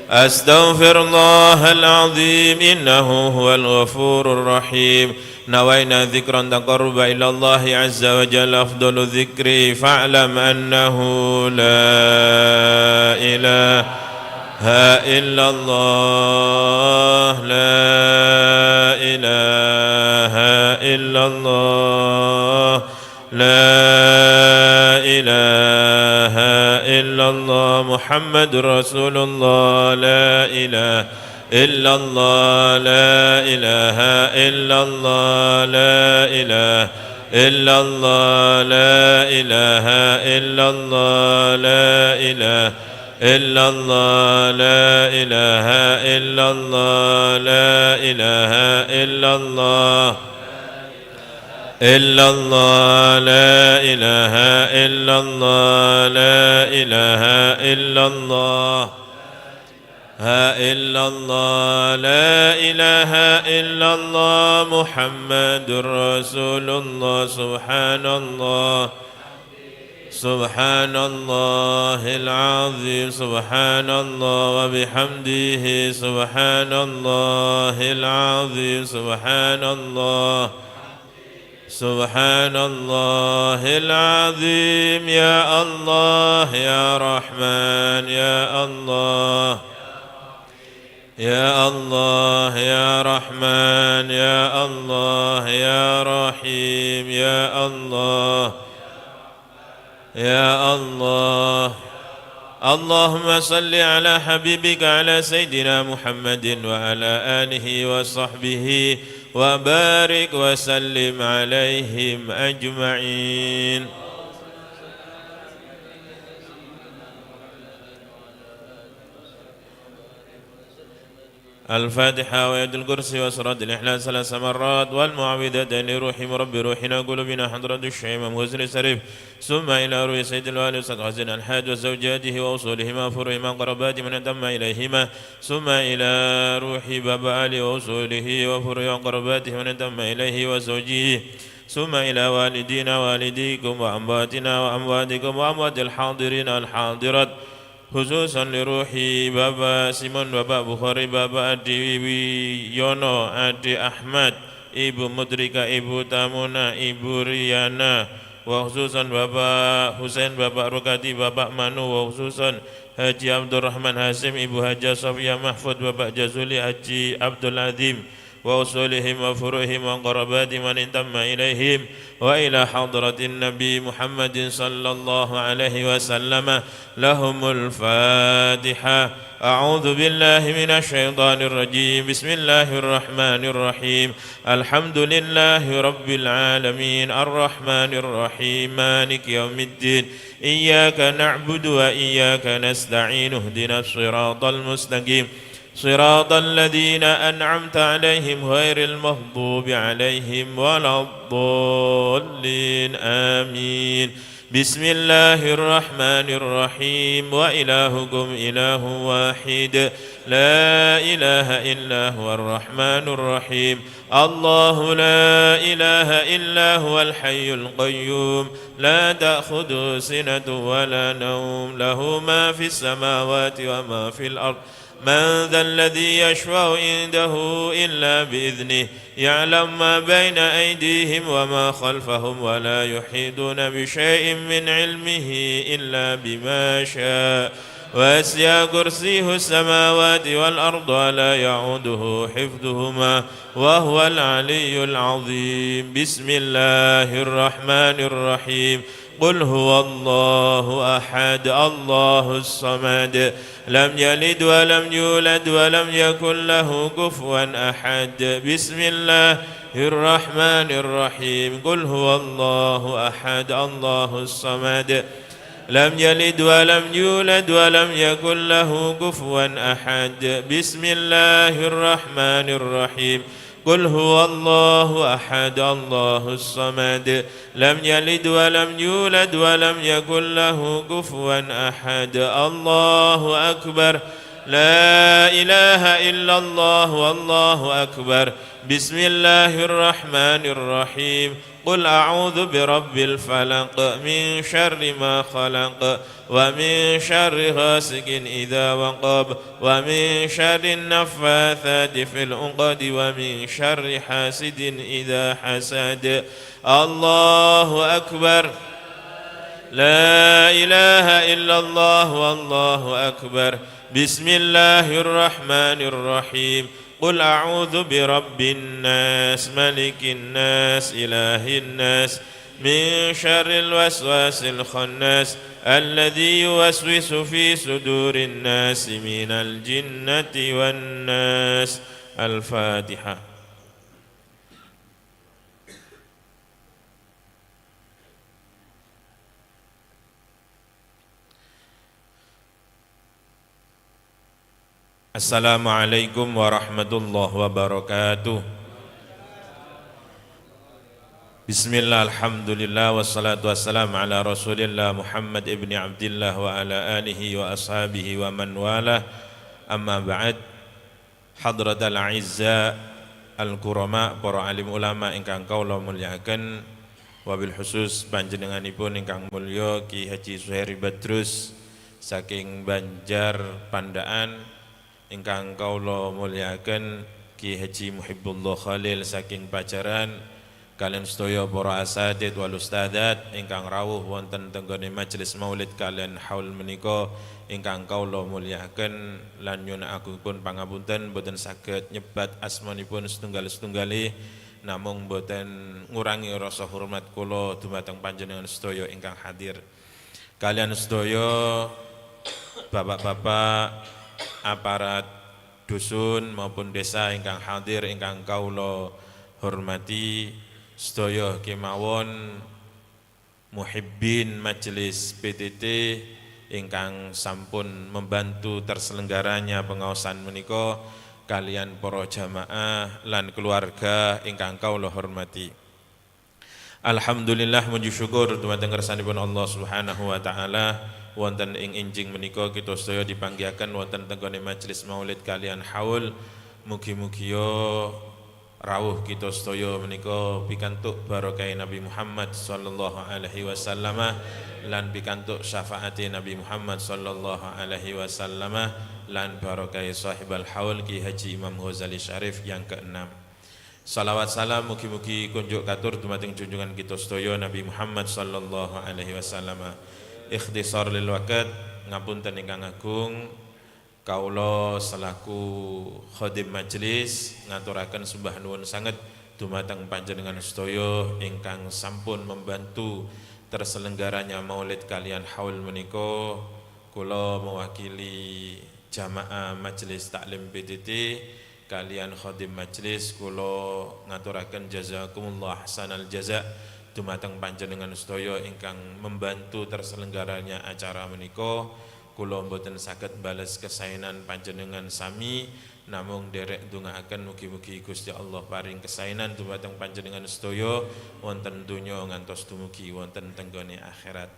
أستغفر الله العظيم إنه هو الغفور الرحيم. نوينا ذكرا تقرب إلى الله عز وجل أفضل ذكر، فاعلم أنه لا إله إلا الله، لا إله إلا الله لا إله إلا الله محمد رسول الله لا إله إلا الله لا إله إلا الله لا إله إلا الله لا إله إلا الله لا إله إلا الله لا إله إلا الله لا إله إلا الله إلا الله لا إله إلا الله لا إله إلا الله إلا الله لا إله إلا الله محمد رسول الله سبحان الله سبحان الله العظيم سبحان الله وبحمده سبحان الله العظيم سبحان الله سبحان الله العظيم يا الله يا رحمن يا الله يا الله يا رحمن يا الله يا رحيم يا الله يا الله. اللهم صل على حبيبك على سيدنا محمد وعلى آله وصحبه وبارك وسلم عليهم أجمعين. الفاتحة وآية الكرسي وسورة الإخلاص 3 مرات والمعوذتين لروح مربي روحنا قلوبنا حضرة الشيخ محسن الشريف ثم إلى روح سيد الوالي أستاذ حسن الحاج وزوجاته وأصولهما وفروعهما وقربات من انتمى إليهما ثم إلى روح بابا علي وأصوله وفروعه وقرباته من انتمى إليه وزوجه ثم إلى والدينا والديكم وأمواتنا وأمواتكم وأموات الحاضرين الحاضرات خصوصا لروحي بابا سيمون بابا بخاري بابا Adi Wiyono Adi Ahmad Ibu Mudrika Ibu Tamuna Ibu Riana wa khususan Bapak Husain Bapak Rukati Bapak Manu wa khususan Haji Abdurrahman Hasim Ibu Haja Sofia Mahfud Bapak Jazuli Haji Abdul Azim wa usulihim wa furuhim wa qarabati man intamma ilaihim wa ila hadratin nabi Muhammadin sallallahu alaihi wasallam lahumul Fatihah. أعوذ بالله من الشيطان الرجيم. بسم الله الرحمن الرحيم. الحمد لله رب العالمين الرحمن الرحيم مالك يوم الدين إياك نعبد وإياك نستعين اهدنا الصراط المستقيم صراط الذين أنعمت عليهم غير المغضوب عليهم ولا الضالين آمين. بسم الله الرحمن الرحيم. وإلهكم إله واحد لا إله إلا هو الرحمن الرحيم. الله لا إله إلا هو الحي القيوم لا تأخذه سنة ولا نوم له ما في السماوات وما في الأرض من ذا الذي يشفع عنده إلا بإذنه يعلم ما بين أيديهم وما خلفهم ولا يحيطون بشيء من علمه إلا بما شاء وسع كرسيه السماوات والأرض ولا يعوده حفظهما وهو العلي العظيم. بسم الله الرحمن الرحيم. قل هو الله أحد الله الصمد لم يلد ولم يولد ولم يكن له كفوا أحد. بسم الله الرحمن الرحيم. قل هو الله أحد الله الصمد لم يلد ولم يولد ولم يكن له كفوا أحد. بسم الله الرحمن الرحيم. قل هو الله أحد الله الصمد لم يلد ولم يولد ولم يكن له كفوا أحد. الله أكبر. لا إله إلا الله والله أكبر. بسم الله الرحمن الرحيم. قل أعوذ برب الفلق من شر ما خلق ومن شر غاسق إذا وقب ومن شر النفاثات في العقد ومن شر حاسد إذا حسد. الله أكبر. لا إله إلا الله والله أكبر. بسم الله الرحمن الرحيم. قل أعوذ برب الناس ملك الناس إله الناس من شر الوسواس الخناس الذي يوسوس في صدور الناس من الجنة والناس. الفاتحة. Assalamualaikum warahmatullahi wabarakatuh. Bismillah, alhamdulillah, wassalatu wassalamu ala rasulillah Muhammad ibni Abdillah wa ala alihi wa ashabihi wa man walah. Amma ba'd. Hadratal a'izza al-kurama, para alim ulama ingkang kawula mulyakaken, wabil khusus panjenenganipun ingkang mulya Ki Haji Suhairi Badrus saking Banjar Pandaan, ingkang kawula mulyakaken Ki Haji Muhibbullah Khalil saking Pacaran, kalian sedaya para asatid wal ustadzat ingkang rawuh wonten tenggone majelis maulid kalian haul menika ingkang kawula mulyakaken, lan nyuwun agungipun pangapunten boten saged nyebat asmanipun setunggal-setunggali, namung boten ngurangi rasa hormat kula dumateng panjenengan sedaya ingkang hadir. Kalian sedaya bapak-bapak aparat dusun maupun desa ingkang hadir ingkang kawula hormati, sedaya kemawon muhibbin majelis PTT ingkang sampun membantu terselenggaranya pengaosan menika, kalian para jamaah lan keluarga ingkang kawula hormati. Alhamdulillah, muji syukur dumateng kersanipun Allah Subhanahu wa taala, wonten ing injing menika kita sedaya dipanggihaken wonten tenggone majelis maulid kalian haul. Mugi-mugi rawuh kita sedaya menika pikantuk barokah Nabi Muhammad sallallahu alaihi wasallam lan pikantuk syafaate Nabi Muhammad sallallahu alaihi wasallam lan barokah sahibal haul Ki Haji Imam Ghazali Syarif yang keenam. Salawat salam mugi-mugi kunjuk katur dumateng junjungan kita sedaya Nabi Muhammad sallallahu alaihi wasallam. Ikhtisar lil waqt, ngapunten ingkang agung, kawula selaku khadim majelis ngaturaken sembah nuwun sanget dumateng panjenengan sedaya ingkang sampun membantu terselenggaranya maulid kalian haul menika. Kula mewakili jamaah majelis taklim PTT kalian khadim majelis, kula ngaturaken jazakumullah hasanal jaza dumateng panjenengan sedaya ingkang membantu terselenggaranya acara menika. Kula mboten saged bales kesaenan panjenengan sami, namung derek ndongaaken mugi-mugi Gusti Allah paring kesaenan dumateng panjenengan sedaya wonten donya ngantos dumugi wonten tenggone akhirat.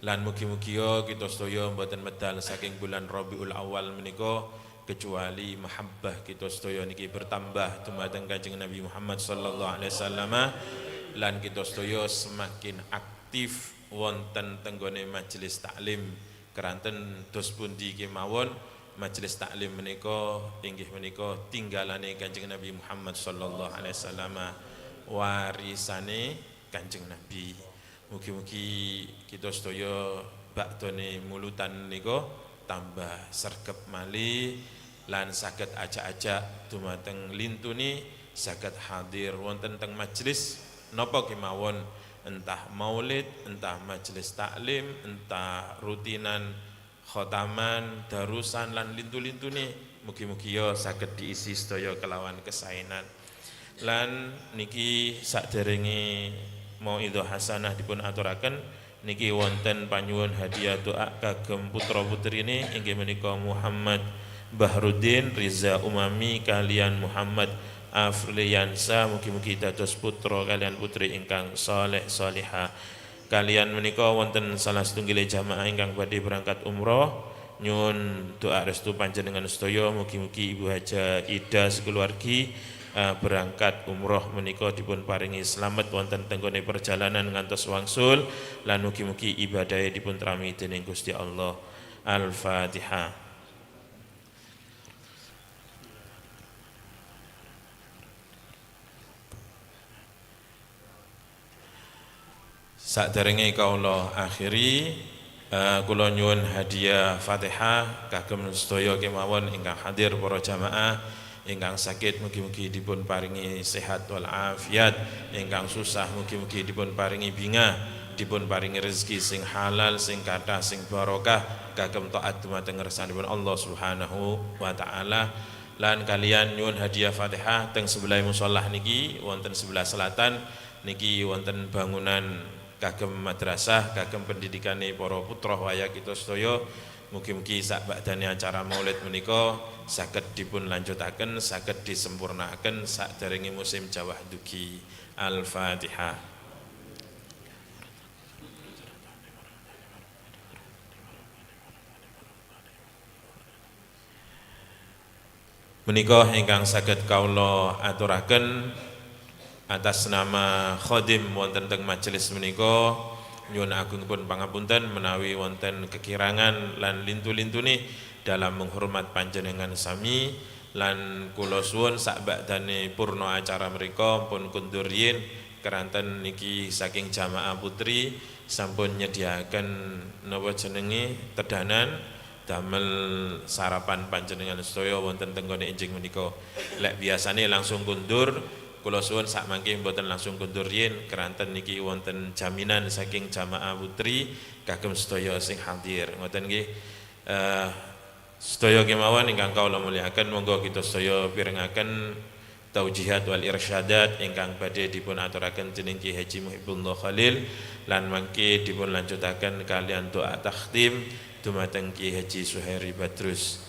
Lan mugi-mugi kita sedaya mboten medal saking bulan Rabiul Awal menika kecuali mahabbah kita sedaya niki bertambah dumateng Kanjeng Nabi Muhammad sallallahu alaihi wasallam, lan kita sedaya semakin aktif wonten tenggone majelis taklim. Keranten dos pundi kemawon majelis taklim menika inggih menika tinggalane Kanjeng Nabi Muhammad sallallahu alaihi wasallam, warisane Kanjeng Nabi. Mugi-mugi kita sedaya bakdone mulutan nika tambah sergep malih lan saged ajak-ajak dumateng lintuni saged hadir wonten teng majelis napa kemawon, entah maulid, entah majelis taklim, entah rutinan khotaman, darusan lan lintu-lintune, mugi-mugi ya saged diisi sedaya kelawan kesaenan. Lan niki sakderenge mauidhah hasanah dipun aturaken, niki wonten panyuwun hadiah doa kagem putra putrine inggih menika Muhammad Bahrudin Riza Umami kalian Muhammad Afriyansa, mugi-mugi dados putra kalian putri ingkang saleh salihah. Kalian menika wonten salah setunggile jamaah ingkang badhe berangkat umroh, nyuwun doa restu panjenengan sedaya, mugi-mugi Ibu Haja Ida sekeluargi berangkat umroh menika dipun paringi selamat wonten tenggone perjalanan ngantos wangsul, lan mugi-mugi ibadahe dipun trami dening Gusti Allah. Al-Fatihah. Sakderenge kawula akhiri, kula nyuwun hadiah Fatihah kagem sedaya kemawon ingkang hadir para jamaah Ingkang sakit mugi-mugi dipun paringi sehat wal afiat, ingkang susah mugi-mugi dipun paringi bingah, dipun paringi rezeki sing halal, sing kathah, sing barokah kagem taat dumateng ngersanipun Allah Subhanahu wa taala. Lan kalian nyuwun hadiah Fatihah teng sebelah mushollah niki wonten sebelah selatan niki wonten bangunan kagem madrasah, kagem pendidikane para putra waya kita sedaya. Mugi-mugi sak bakdane acara maulid menika saged dipun lanjutaken, saged disempurnakaken sakderenge musim jawah dugi. Al-Fatihah. Menika ingkang saged kawula aturaken atas nama khodim wonten teng majelis menika. Nyuwun agungipun pangapunten menawi wonten kekirangan lan lintu-lintune dalam menghormat panjenengan sami. Lan kula suwun sak bakdane purna acara mereka pun kundur yin, keranten niki saking jamaah putri sampun nyediaken napa jenenge tedanan damel sarapan panjenengan sedaya wonten tenggone enjing menika. Lek biasane langsung kundur, kula suwun sak mangke mboten langsung kundur yin, keranten niki wonten jaminan saking jamaah putri kagem sedaya sing hadir. Ngoten nggih. Sedaya kemawon ingkang kawula mulyakaken, monggo kita sedaya pirengaken taujihat wal irsyadat ingkang badhe dipun aturaken dening Ki Haji Muhibbullah Khalil, lan mangke dipun lanjutaken kalian doa takhtim dumateng Ki Haji Suhairi Badrus.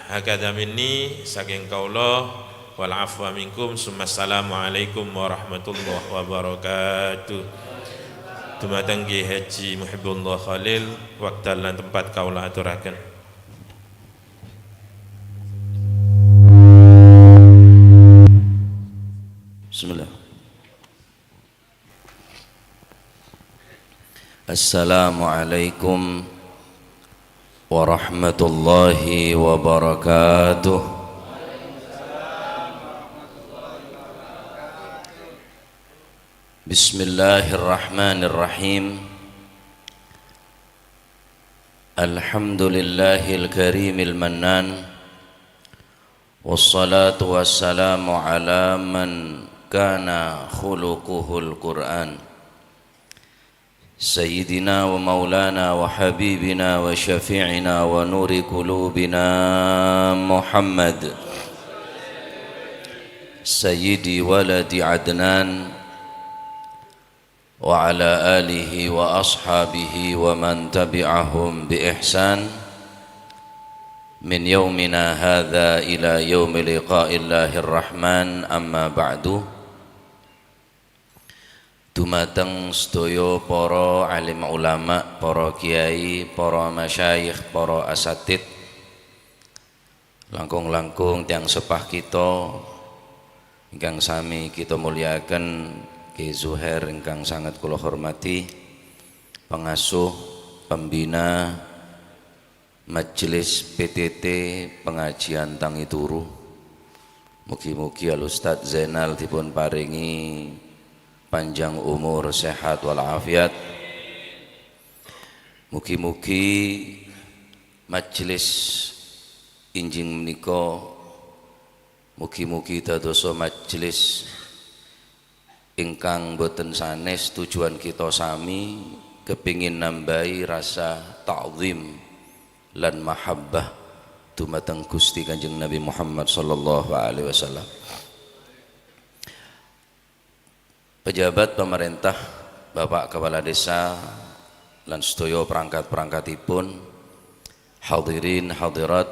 Hakadha minni saking kawula, wal afwa minkum. Assalamualaikum warahmatullahi wabarakatuh. Dumateng Ki Haji Muhibbullah Khalil, wekdal lan tempat kawula aturaken. Bismillah. Assalamualaikum warahmatullahi wabarakatuh. Bismillahirrahmanirrahim. Alhamdulillahil karimil mannan. Wassalatu wassalamu ala man kana khuluquhul Qur'an. Sayyidina wa maulana wa habibina wa syafi'ina wa nuri qulubina Muhammad. Sayyidi waladi Adnan wa ala alihi wa ashabihi wa man tabi'ahum bi ihsan min yaumina hadza ila yaumi liqa'illahir rahman. Amma ba'du. Dumateng sedaya para alim ulama, para kiai, para masyayikh, para asatid, langkung-langkung tiyang sepah kita ingkang sami kita mulyakaken, Ki Zuhair ingkang sangat kula hormati, pengasuh, pembina Majelis PTT Pengajian Tangi Turu. Mugi-mugi Al Ustaz Zainal dipun paringi panjang umur, sehat walafiat. Mugi-mugi majelis injing menika mugi-mugi dadosa majelis ingkang boten sanes tujuan kita sami kepingin nambahi rasa ta'zim lan mahabbah dumateng Gusti Kanjeng Nabi Muhammad sallallahu alaihi wasallam. Pejabat pemerintah, Bapak Kepala Desa lan sedaya perangkat-perangkatipun, hadirin hadirat,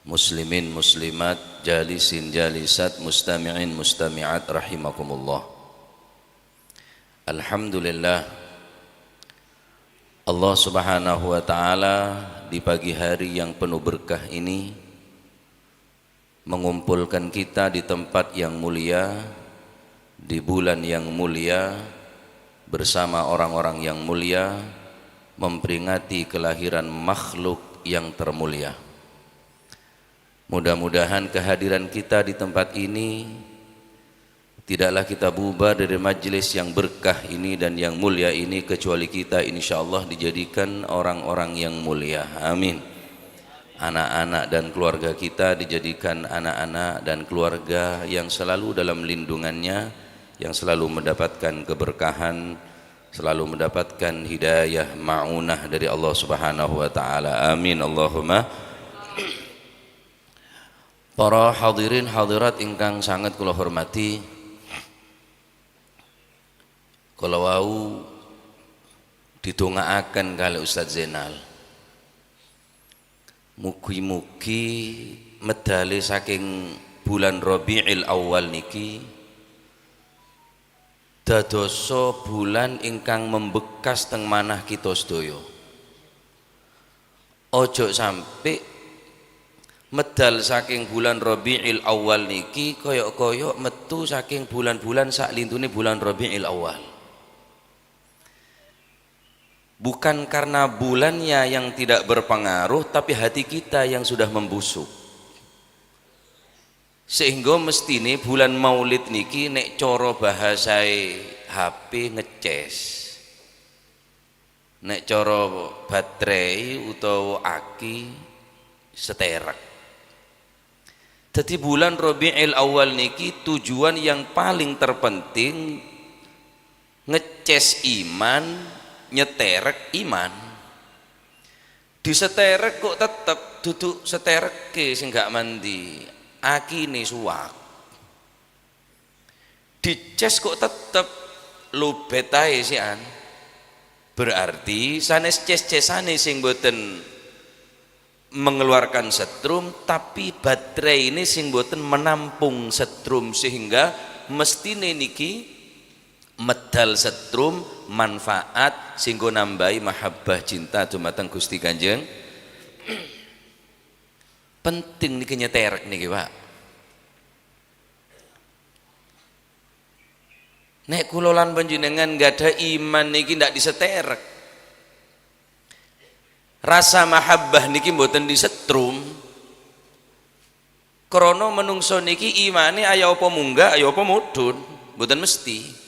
muslimin muslimat, jalisin jalisat, mustami'in mustami'at rahimakumullah. Alhamdulillah, Allah Subhanahu wa taala di pagi hari yang penuh berkah ini mengumpulkan kita di tempat yang mulia, di bulan yang mulia, bersama orang-orang yang mulia, memperingati kelahiran makhluk yang termulia. Mudah-mudahan kehadiran kita di tempat ini tidaklah kita bubar dari majelis yang berkah ini dan yang mulia ini kecuali kita insyaallah dijadikan orang-orang yang mulia. Amin. Anak-anak dan keluarga kita dijadikan anak-anak dan keluarga yang selalu dalam lindungannya, yang selalu mendapatkan keberkahan, selalu mendapatkan hidayah ma'unah dari Allah Subhanahu wa taala. Amin Allahumma. Para hadirin hadirat ingkang sangat kula hormati, kala wau didongaaken kali Ustaz Zainal, mugi-mugi medale saking bulan Rabiul Awal niki dadosa bulan ingkang membekas teng manah kita sedaya. Ojo sampai medal saking bulan Rabiul Awal niki koyok-koyok metu saking bulan-bulan sak lintune bulan Rabiul Awal. Bukan karena bulannya yang tidak berpengaruh, tapi hati kita yang sudah membusuk. Sehingga mestine bulan Maulid niki nek coro bahasae HP ngeces, nek coro baterai utawa aki seterek. Jadi bulan Rabiul Awal niki tujuan yang paling terpenting ngeces iman, nyeterek iman. Diseterek kok tetep duduk seterek ke sing gak mandi, akine suwak. Dices kok tetep lobet ae sian. Berarti sanes ces-cesane sing boten mengeluarkan setrum, tapi baterai ini sing boten menampung setrum, sehingga mestine niki medal setrum manfaat sehingga nambahi mahabbah cinta dumateng Gusti Kanjeng. Penting niki nyeterek niki, Pak. Nek kula lan panjenengan nggak ada iman niki ndak diseterek. Rasa mahabbah niki mboten disetrum. Krana menungso niki imane ayo apa munggah, ayo apa mudhun, mboten mesti.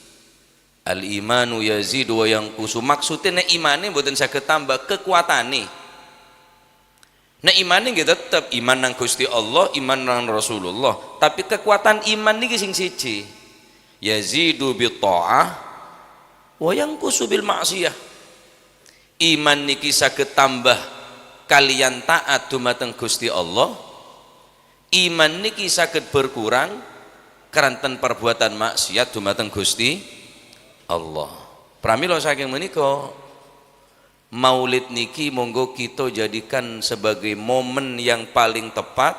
Al imanu yazidu wa yanqusu. Maksudnya nek imane mboten saged tambah kekuatane. Nek imane nggih tetep iman nang Gusti Allah, iman nang Rasulullah, tapi kekuatan iman niki sing siji. Yazidu bi ta'ah wa yanqusu bil ma'siyah. Iman niki saged tambah kalian taat dumateng Gusti Allah. Iman niki saged berkurang keranten perbuatan maksiat dumateng Gusti Allah. Pramila saking menika Maulid niki monggo kita jadikan sebagai momen yang paling tepat,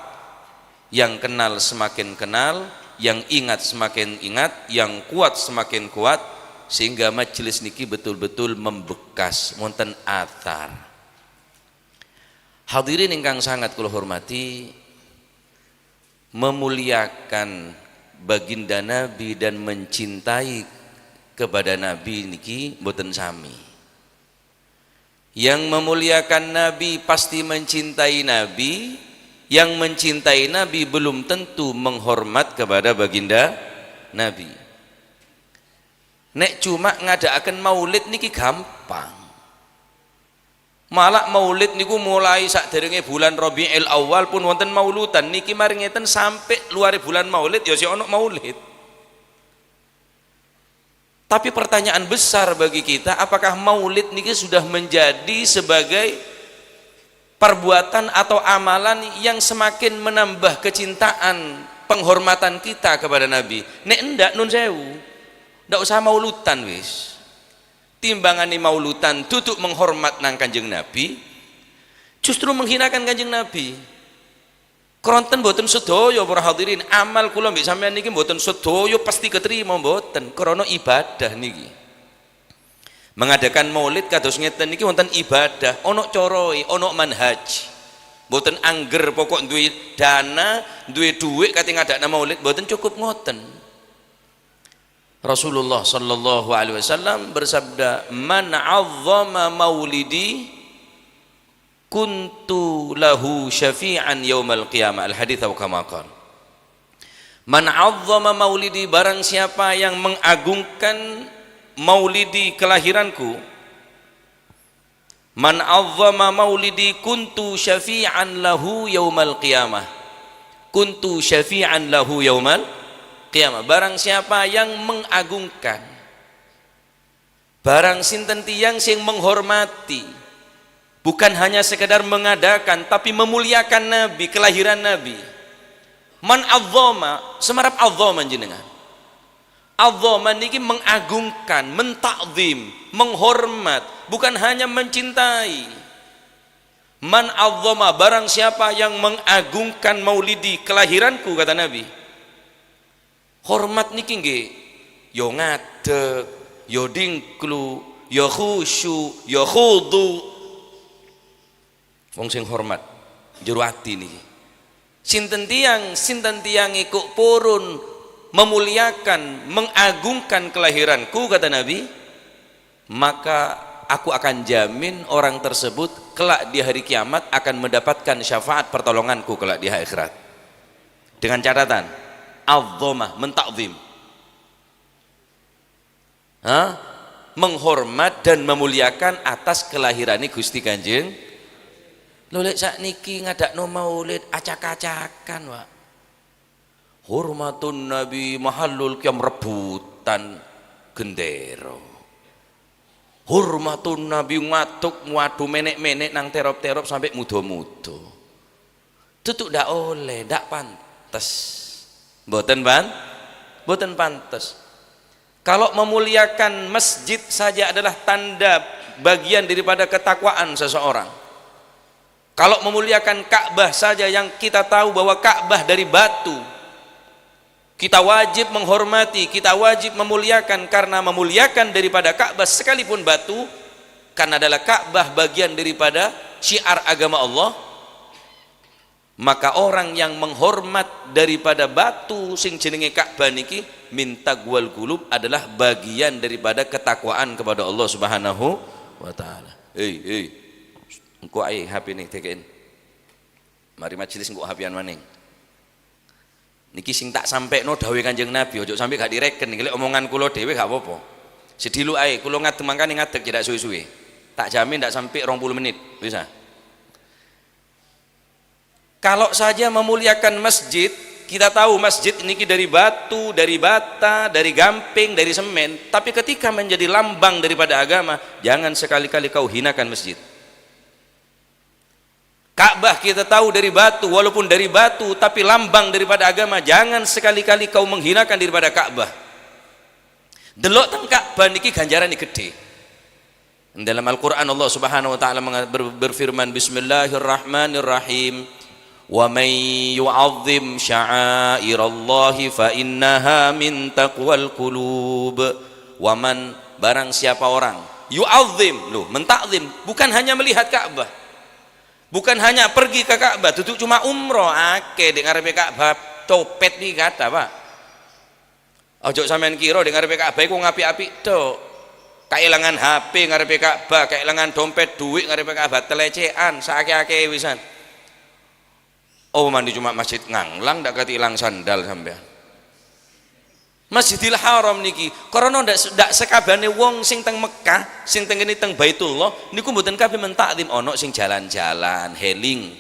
yang kenal semakin kenal, yang ingat semakin ingat, yang kuat semakin kuat, sehingga majelis niki betul-betul membekas wonten athar. Hadirin ingkang sangat kula hormati, memuliakan baginda Nabi dan mencintai kepada Nabi niki mboten sami. Yang memuliakan Nabi pasti mencintai Nabi, yang mencintai Nabi belum tentu menghormat kepada baginda Nabi. Nek cuma ngadakaken maulid niki gampang. Malah maulid niku mulai sakderenge bulan Rabiul Awal pun wonten mauludan niki mari ngeten sampai luare bulan maulid ya si ono maulid. Tapi pertanyaan besar bagi kita, apakah maulid niki sudah menjadi sebagai perbuatan atau amalan yang semakin menambah kecintaan, penghormatan kita kepada Nabi? Nek ndak, nun sewu, ndak usah maulutan wis. Timbangane maulutan duduk menghormat nang Kanjeng Nabi, justru menghinakan Kanjeng Nabi. Kronten mboten sedaya para hadirin, amal kula mbek sampean niki mboten sedaya pasti keterima, mboten, krana ibadah niki. Mengadakan maulid kados ngeten niki wonten ibadah, ana carae, ana manhaj. Mboten angger pokok duwe dana, duwe dhuwit kate ngadakna maulid, mboten cukup ngoten. Rasulullah sallallahu alaihi wasallam bersabda, "Man 'azzama maulidi kuntu lahu syafi'an yaumal qiyamah." Al hadits atau kama qala. Man 'azzama maulidi, barang siapa yang mengagungkan maulidi kelahiranku, Man 'azzama maulidi kuntu syafi'an lahu yaumal qiyamah. Kuntu syafi'an lahu yaumal qiyamah. Barang siapa yang mengagungkan, barang sinten tiyang sing menghormati, bukan hanya sekedar mengadakan tapi memuliakan Nabi, kelahiran Nabi. Man 'azzama, semerap 'azzama jenengan. 'Azzama niki mengagungkan, mentakzim, menghormat, bukan hanya mencintai. Man 'azzama, barang siapa yang mengagungkan maulidi, kelahiranku, kata Nabi. Hormat niki nggih yo ngadeg, yo dingklu, yo khusyuk, yo khudu. Wong sing hormat jero ati niki. Sinten tiyang ikut purun memuliakan, mengagungkan kelahiranku, kata Nabi, maka aku akan jamin orang tersebut kelak di hari kiamat akan mendapatkan syafaat pertolonganku kelak di akhirat. Dengan catatan 'azzamah, mentakzim. Hah? Menghormat dan memuliakan atas kelahiran Gusti Kanjeng. Lho, lek sakniki ngadakno maulid acak-acakan, Pak. Hurmatun Nabi mahallul qiyam, rebutan gendera. Hurmatun Nabi ngaduk ngadu menek-menek nang terop-terop sampai mudo-mudo. Tutuk ndak oleh, ndak pantes. Mboten pan? Mboten pantes. Kalau memuliakan masjid saja adalah tanda bagian daripada ketakwaan seseorang. Kalau memuliakan Ka'bah saja, yang kita tahu bahwa Ka'bah dari batu, kita wajib menghormati, kita wajib memuliakan, karena memuliakan daripada Ka'bah sekalipun batu, karena adalah Ka'bah bagian daripada syiar agama Allah. Maka orang yang menghormat daripada batu sing jenenge Ka'bah niki min taqwal qulub, adalah bagian daripada ketakwaan kepada Allah Subhanahu wa taala. Hei, hei. Engko ae HP nih tekein. Mari majelis engko HP-an maning. Niki sing tak sampekno dawuhe Kanjeng Nabi, ojo sampai gak direken niki. Lek omongan kula dhewe gak apa-apa. Sedilu ae kula ngadeg, mangkane ngadeg tidak suwe-suwe. Tak jamin ndak sampai 20 menit, bisa. Kalau saja memuliakan masjid, kita tahu masjid ini dari batu, dari bata, dari gamping, dari semen. Tapi ketika menjadi lambang daripada agama, jangan sekali-kali kau hinakan masjid. Ka'bah kita tahu dari batu, walaupun dari batu tapi lambang daripada agama, jangan sekali-kali kau menghinakan daripada Ka'bah. Delok teng Ka'bah niki ganjaran gede. Dalam Al-Qur'an Allah Subhanahu wa taala berfirman, Bismillahirrahmanirrahim. Wa man yu'azzim sya'airallahi fa innaha min taqwal qulub. Wa man, barang siapa orang, yu'azzim, loh, mentakzim, bukan hanya melihat Ka'bah, bukan hanya pergi ke Ka'bah, duduk cuma umroh, akeh di ngarepe Ka'bah copet nih kata, Pak. Ojo sampean kira di ngarepe Ka'bah iku ngapik-apik tok. Kailangan HP ngarepe Ka'bah, kailangan dompet duit ngarepe Ka'bah, telecehan saake-ake wisan. Oh, mandi cuma masjid nganglang ndak kati ilang sandal sampean. Masjidil Haram niki karena ndak sekabehane wong sing teng Mekah, sing teng kene teng Baitullah niku mboten kabeh mentakzim, ono sing jalan-jalan, healing.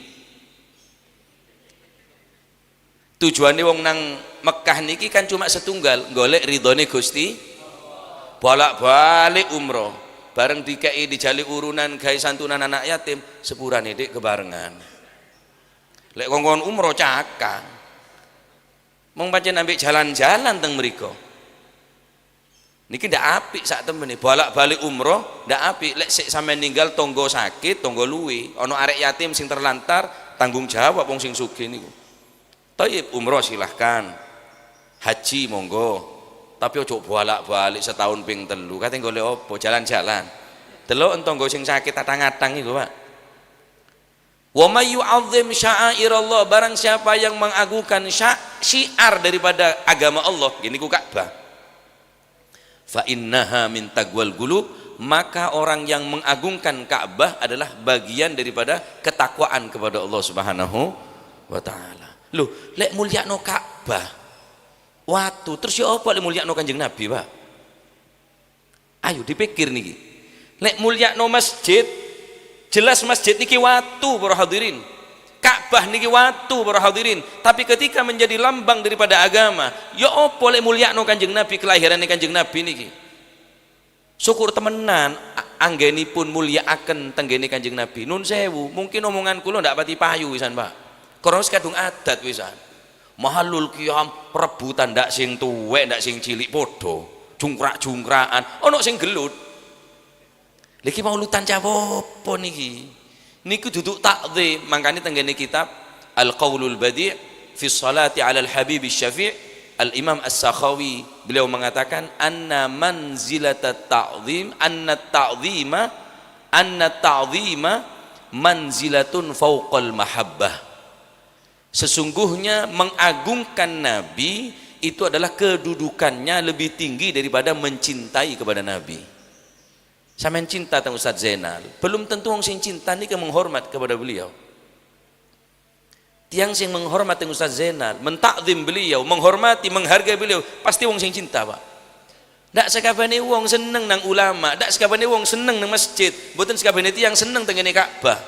Tujuannya wong nang Mekah niki kan cuma setunggal, golek ridhone Gusti. Bolak-balik umroh, bareng dikei dijali urunan gawe santunan anak yatim, sepurane, Dik, kebarengan. Lek kongkon umroh cakang. Mong pancen ambek jalan-jalan teng mriku. Niki ndak apik sak temene, bolak-balik umroh ndak apik. Lek sik sampean ninggal tonggo sakit, tonggo luwe, ana arek yatim sing terlantar, tanggung jawab wong sing sugih niku. Thayyib, umroh silahkan. Haji monggo. Tapi ojo bolak-balik setahun ping 3. Kate golek opo? Jalan-jalan. Delok tonggo sing sakit atang-atang iku, Pak. Wa may yu'azzim sya'airallah, barang siapa yang mengagungkan syiar daripada agama Allah, gini ku Ka'bah. Fa innaha min taqwal qulub, maka orang yang mengagungkan Ka'bah adalah bagian daripada ketakwaan kepada Allah Subhanahu wa taala. Loh, lek mulyakno Ka'bah watu, terus ya apa lek mulyakno Kanjeng Nabi, Pak? Ayo dipikir niki. Lek mulyakno masjid Jelas masjid niki watu, para hadirin. Ka'bah niki watu, para hadirin. Tapi ketika menjadi lambang daripada agama, ya opo lek mulyakno Kanjeng Nabi, kelahiran Kanjeng Nabi niki. Syukur temenan anggenipun mulyakaken tenggene Kanjeng Nabi. Nun sewu, mungkin omongan kula ndak pati payu wisan, Pak. Karena wis kadung adat wisan. Mahalul qiyam rebutan, ndak sing tuwek ndak sing cilik padha. Jungkrak-jungkrakan, ono sing gelut. Lagi maulutan cah apa niki? Niku duduk takzim, makanya tenggene kitab Al-Qaulul Badi' fi Salati 'ala Al-Habib Syafi' Al-Imam As-Sakhawi, beliau mengatakan anna manzilata ta'zim, anna ta'zima manzilatun fawqal mahabbah. Sesungguhnya mengagungkan Nabi itu adalah kedudukannya lebih tinggi daripada mencintai kepada Nabi. Sampeyan cinta tentang Ustaz Zainal, belum tentu wong sing cinta niki menghormat kepada beliau. Tiang sing menghormat teng Ustaz Zainal, mentakzim beliau, menghormati, menghargai beliau, pasti wong sing cinta, Pak. Ndak sekabehane wong seneng nang ulama, ndak sekabehane wong seneng nang masjid, mboten sekabehane tiyang seneng teng ngene Ka'bah.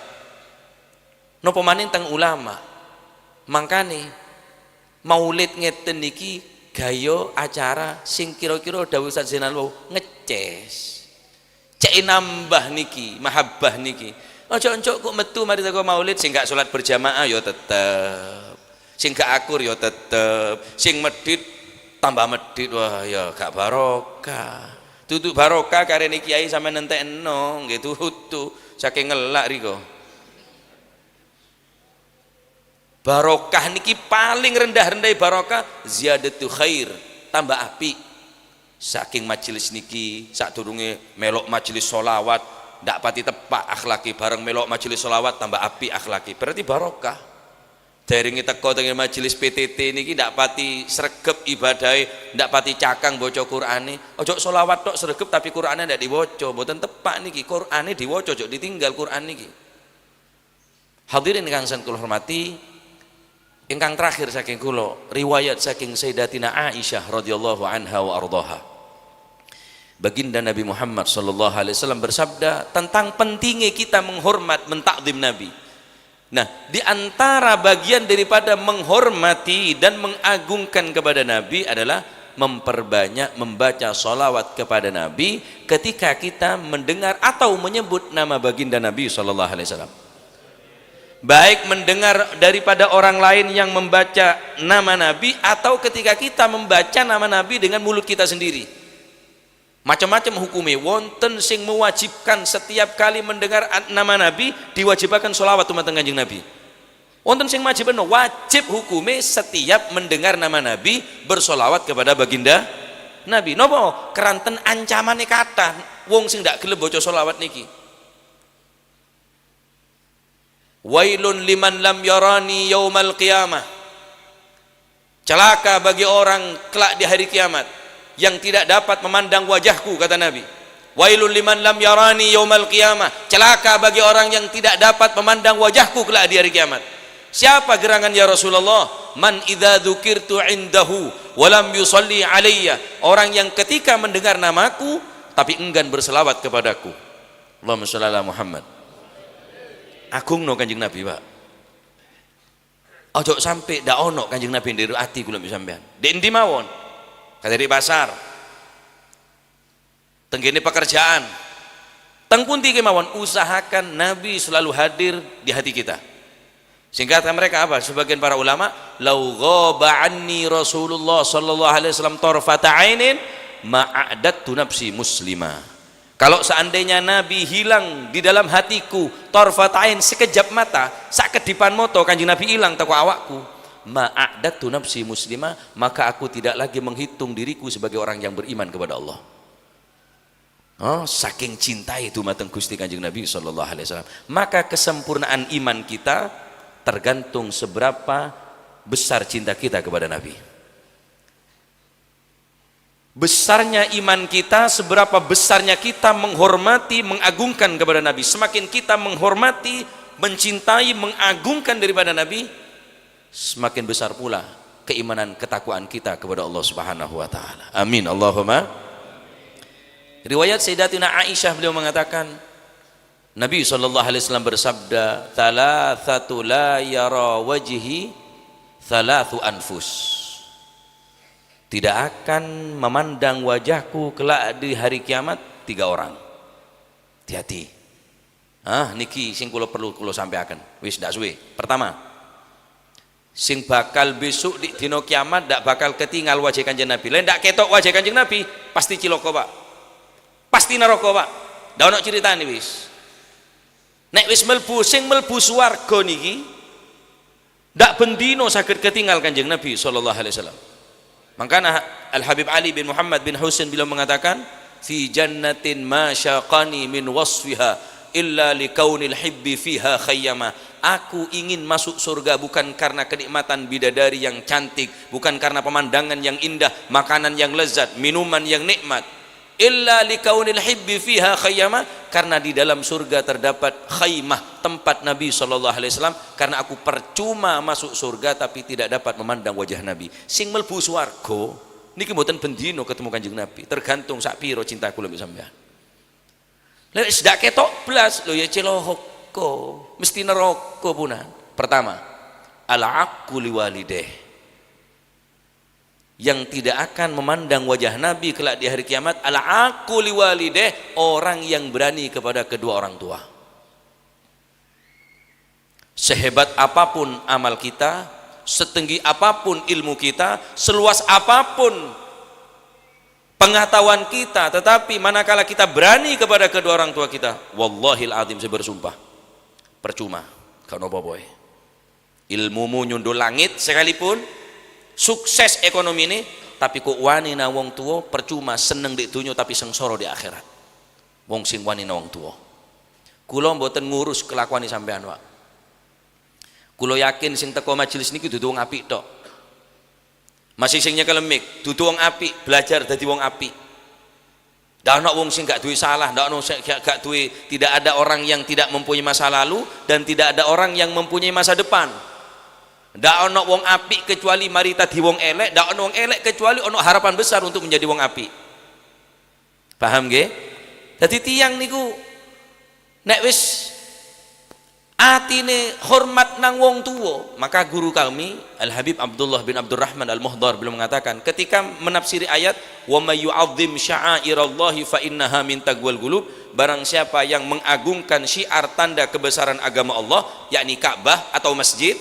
Napa maning teng ulama. Mangkane maulid ngeten niki gayo acara sing kira-kira dawuh Ustaz Zainal wau ngeces. Cek nambah niki, mahabbah niki. Ojo-ojo kok metu mari teko maulid, sing gak salat berjamaah ya tetep. Sing gak akur ya tetep, sing medit tambah medit, wah ya gak barokah. Tutu barokah karene kiai sampe nentekno nggih tutu saking ngelak riko. Barokah niki paling rendah-rendah barokah ziyadatu khair, tambah apik. Saking majelis niki sadurunge melok majelis solawat ndak pati tepak akhlaki, bareng melok majelis solawat tambah apik akhlaki, berarti barokah. Derenge teko teng majelis PTT niki ndak pati sregep ibadahe, ndak pati cakang baca Qur'ane. Ojo solawat tok sregep tapi Qur'ane ndak diwaca, mboten tepak niki. Qur'ane diwaca, ojo ditinggal Qur'an niki. Hadirin ingkang kula hormati, ingkang terakhir saking kula, riwayat saking Sayyidatina Aisyah radhiyallahu anha wa ardhaha. Baginda Nabi Muhammad sallallahu alaihi wasallam bersabda tentang pentingnya kita menghormat, mentakzim Nabi. Nah, di antara bagian daripada menghormati dan mengagungkan kepada Nabi adalah memperbanyak membaca solawat kepada Nabi ketika kita mendengar atau menyebut nama baginda Nabi sallallahu alaihi wasallam. Baik mendengar daripada orang lain yang membaca nama Nabi atau ketika kita membaca nama Nabi dengan mulut kita sendiri. Macam-macam hukumnya. Wonten sing mewajibkan setiap kali mendengar nama Nabi diwajibkan sholawat dumateng Kanjeng Nabi. Wonten sing wajib, wajib hukumnya setiap mendengar nama Nabi bersolawat kepada baginda Nabi. Nopo? Keranten ancamane kata wong sing ndak gelem baca solawat niki. Wailun liman lam yarani yaumal qiyamah. Celaka bagi orang kelak di hari kiamat yang tidak dapat memandang wajahku, kata Nabi. Wailul liman lam yarani yaumal qiyamah. Celaka bagi orang yang tidak dapat memandang wajahku kelak di hari kiamat. Siapa gerangan ya Rasulullah? Man idza dzukirtu indahu walam yusalli alayya. Orang yang ketika mendengar namaku tapi enggan berselawat kepadaku. Allahumma sholli ala Muhammad. Agungno Kanjeng Nabi, Pak. Ojo sampai ndak ono Kanjeng Nabi ndero ati kula sampean. Di endi mawon? Kata di pasar, tenggene pekerjaan, teng pundi kemawon, usahakan Nabi selalu hadir di hati kita. Sehingga kata mereka apa? Sebagian para ulama, lau ghaba anni Rasulullah sallallahu alaihi wasallam tarfata ainin ma a'dattu nafsi muslima. Kalau seandainya Nabi hilang di dalam hatiku tarfat ain, sekejap mata, sak kedipan moto Kanjeng Nabi hilang teko awakku, ma'adattu nafsi muslima, maka aku tidak lagi menghitung diriku sebagai orang yang beriman kepada Allah. Oh, saking cinta itu mateng Gusti Kanjeng Nabi sallallahu alaihi wasallam. Maka kesempurnaan iman kita tergantung seberapa besar cinta kita kepada Nabi. Besarnya iman kita, seberapa besarnya kita menghormati, mengagungkan kepada Nabi. Semakin kita menghormati, mencintai, mengagungkan daripada Nabi, semakin besar pula keimanan, ketakwaan kita kepada Allah Subhanahu wa taala. Amin. Allahumma. Riwayat Sayyidatina Aisyah, beliau mengatakan, Nabi SAW bersabda, "Thalathatu la yara wajhi thalathu anfus." Tidak akan memandang wajahku kelak di hari kiamat tiga orang. Hati-hati. Ah, niki sing kula perlu kula sampaikan. Wis ndak suwe. Pertama, sing bakal besok di dino kiamat ndak bakal ketinggal wajah Kanjeng Nabi. Lah, ndak ketok wajah Kanjeng Nabi, pasti ciloko, Pak. Pasti neraka, Pak. Ndak ono ceritane wis. Nek wis mlebu, sing mlebu swarga niki ndak bendino saged ketinggal Kanjeng Nabi sallallahu alaihi wasallam. Makanya Al Habib Ali bin Muhammad bin Husain beliau mengatakan, "Fi jannatin ma syaqani min wasfiha illa likaunil hibbi fiha khayyama." Aku ingin masuk surga bukan karena kenikmatan bidadari yang cantik, bukan karena pemandangan yang indah, makanan yang lezat, minuman yang nikmat. Illa likaunil hibbi fiha khayyama, karena di dalam surga terdapat khaymah, tempat Nabi SAW. Karena aku percuma masuk surga tapi tidak dapat memandang wajah Nabi. Sing mlebu swarga niki mboten bendino ketemu Kanjeng Nabi, tergantung sak piro cinta kula mbek sampean. Lha wis ndak ketok blas lho ya cilaka, mesti neraka punan. Pertama, al aqu liwalideh, yang tidak akan memandang wajah Nabi kelak di hari kiamat, al aqu liwalideh, orang yang berani kepada kedua orang tua. Sehebat apapun amal kita, setinggi apapun ilmu kita, seluas apapun pengetahuan kita, tetapi manakala kita berani kepada kedua orang tua kita, wallahil azim, saya bersumpah, percuma, gak nopo boy. Ilmumu nyundul langit sekalipun, sukses ekonomi ini, tapi kok wani nang wong tua, percuma seneng di dunia tapi sengsara di akhirat. Wong sing wani nang wong tua. Kula mboten ngurus kelakuan sampean, Pak. Kula yakin sing teko majelis niki dudu wong apik tok. Masih sing nyekel mic, dudu wong apik, belajar dadi wong apik. Ndak ono wong sing gak duwe salah, ndak ono sing gak duwe, tidak ada orang yang tidak mempunyai masa lalu dan tidak ada orang yang mempunyai masa depan. Ndak ono wong apik kecuali mari tadi wong elek, ndak ono wong elek kecuali ono harapan besar untuk menjadi wong apik. Paham nggih? Dadi tiyang niku nek wis atine hormat nang wong tua, maka guru kami Al Habib Abdullah bin Abdurrahman Al Muhdar beliau mengatakan ketika menafsiri ayat wa may yu'azzim sya'airallahi fa innaha min taqwal qulub, barang siapa yang mengagungkan syiar tanda kebesaran agama Allah, yakni Ka'bah atau masjid,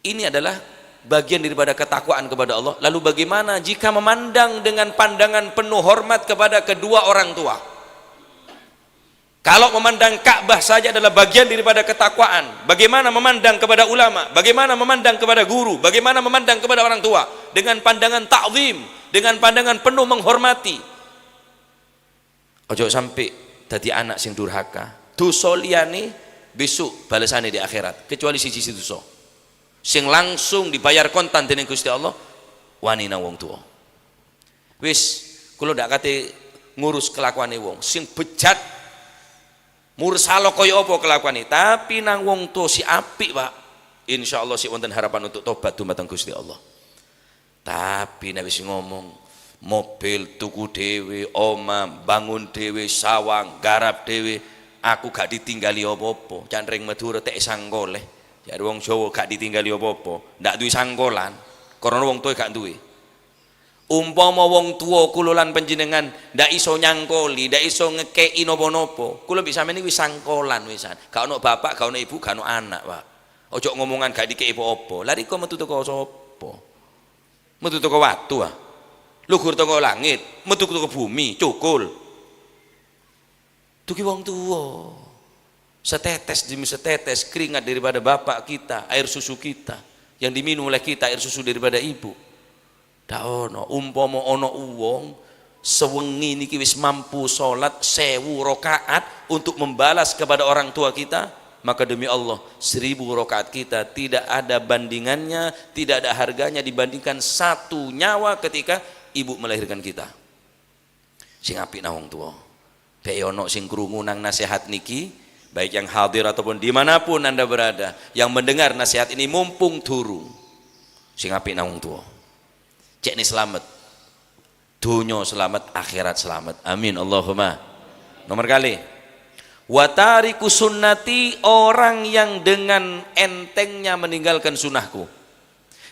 ini adalah bagian daripada ketakwaan kepada Allah. Lalu bagaimana jika memandang dengan pandangan penuh hormat kepada kedua orang tua? Kalau memandang Ka'bah saja adalah bagian daripada ketakwaan, bagaimana memandang kepada ulama, bagaimana memandang kepada guru, bagaimana memandang kepada orang tua dengan pandangan ta'zim, dengan pandangan penuh menghormati. Ojo sampai dadi anak sing durhaka. Dosa liyane besok balasane di akhirat, kecuali siji dosa. Sing langsung dibayar kontan dening Gusti Allah, wani nang wong tua. Wis, kula ndak kate ngurus kelakuane wong, sing bejat mursalo kaya apa kelakuane, tapi nang wong tua si apik, Pak. Insyaallah si wonten harapan untuk tobat dumateng Gusti Allah. Tapi nek wis ngomong mobil tuku dhewe, omah bangun dhewe, sawang garap dhewe, aku gak ditinggali apa-apa. Candring Madura tek sangkole. Jadi wong Jawa gak ditinggali apa-apa, ndak duwe sangkolan. Karena wong tua gak duwe. Umpama wong tua kula lan panjenengan ndak iso nyangkoli, ndak iso ngekeki napa-napa, kula bisa sampeyan wis sangkolan wisan. Gak ono bapak, gak ono ibu, gak ono anak, Pak. Ojo ngomongan gak dikeki apa-apa. Lah riko metu teko sapa? Metu teko watu ah. Lugur teko langit, metu teko bumi, cukul. Tuki wong tua. Setetes demi setetes keringat daripada bapak kita, air susu kita yang diminum oleh kita, air susu daripada ibu. Dak ono, umpama ono wong sewengi niki wis mampu salat 1000 rakaat untuk membalas kepada orang tua kita, maka demi Allah 1000 rakaat kita tidak ada bandingannya, tidak ada harganya dibandingkan satu nyawa ketika ibu melahirkan kita. Sing apik nang wong tua. Bek ono sing krungu nang nasihat niki, baik yang hadir ataupun dimanapun anda berada, yang mendengar nasihat ini mumpung durung, sing apik nang wong tua. Cek ini selamat, dunia selamat, akhirat selamat. Amin Allahumma. Nomor kalih, Wa tariku sunnati, orang yang dengan entengnya meninggalkan sunnahku.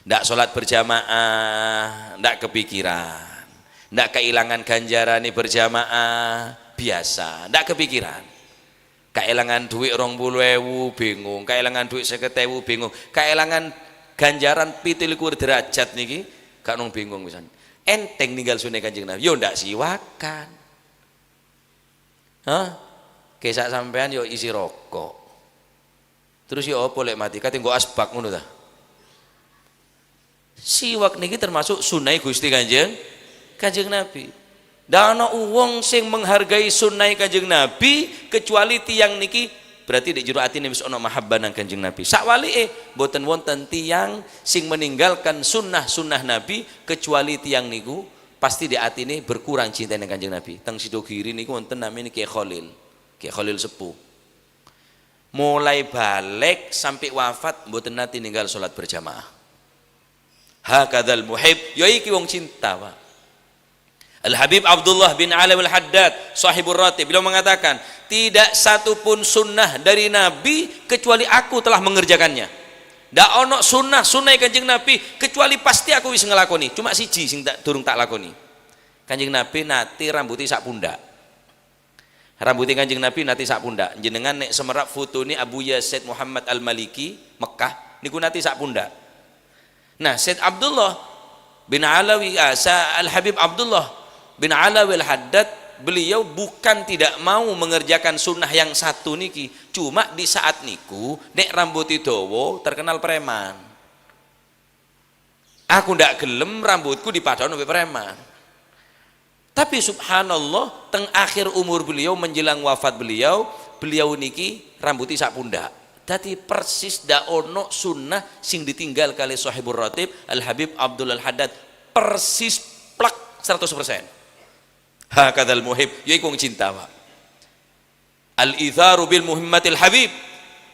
Ndak sholat berjamaah, ndak kepikiran, ndak kehilangan ganjaran berjamaah, biasa, ndak kepikiran. Kehilangan duit 20.000 bingung, kehilangan duit 50.000 bingung, kehilangan ganjaran 27 derajat niki gak nong bingung pisan. Enteng ninggal sunah Kanjeng Nabi, yo ndak siwakan. Hah? Kesak sampean yo isi rokok. Terus yo apa lek mati? Kate nggo asbak ngono ta? Siwak niki termasuk sunah Gusti Kanjeng Kanjeng Nabi. Ndak ana wong sing menghargai sunah Kanjeng Nabi kecuali tiang niki berarti di jero atine wis ana mahabbah nang Kanjeng Nabi. Sakwalike mboten wonten tiang sing meninggalkan sunnah-sunnah Nabi kecuali tiang niku pasti di atine berkurang cinta nang Kanjeng Nabi. Teng Sidogiri niku wonten namine Kiai Khalil. Kiai Khalil sepuh. Mulai balik sampai wafat mboten nate ninggal salat berjamaah. Hakadzal muhib, ya iki wong cinta, Pak. Al Habib Abdullah bin Alawi Al Haddad, sahibur ratib, beliau mengatakan, tidak satu pun sunnah dari Nabi kecuali aku telah mengerjakannya. Ndak ono sunnah sunnah Kanjeng Nabi kecuali pasti aku wis ngelakoni. Cuma siji sing tak durung tak lakoni. Kanjeng Nabi nate rambutnya sak pundak. Rambutnya Kanjeng Nabi nate sak pundak. Jenengan nek semerap fotone Abu Yasid Muhammad Al Maliki Mekah niku nate sak pundak. Nah, Said Abdullah bin Alawi, Al Habib Abdullah bin Alawi Al Haddad, beliau bukan tidak mau mengerjakan sunnah yang satu niki, cuma di saat niku nek rambut dawa terkenal preman. Aku ndak gelem rambutku dipadani sampai preman. Tapi subhanallah, teng akhir umur beliau menjelang wafat beliau, beliau niki rambutnya sak pundak. Dadi persis dak ono sunnah sing ditinggal kali sahibur ratib Al Habib Abdul Al Haddad, persis plak 100%. Hakadzal muhib, yaiku wong cinta, Pak. Al itharu bil muhimmatil habib,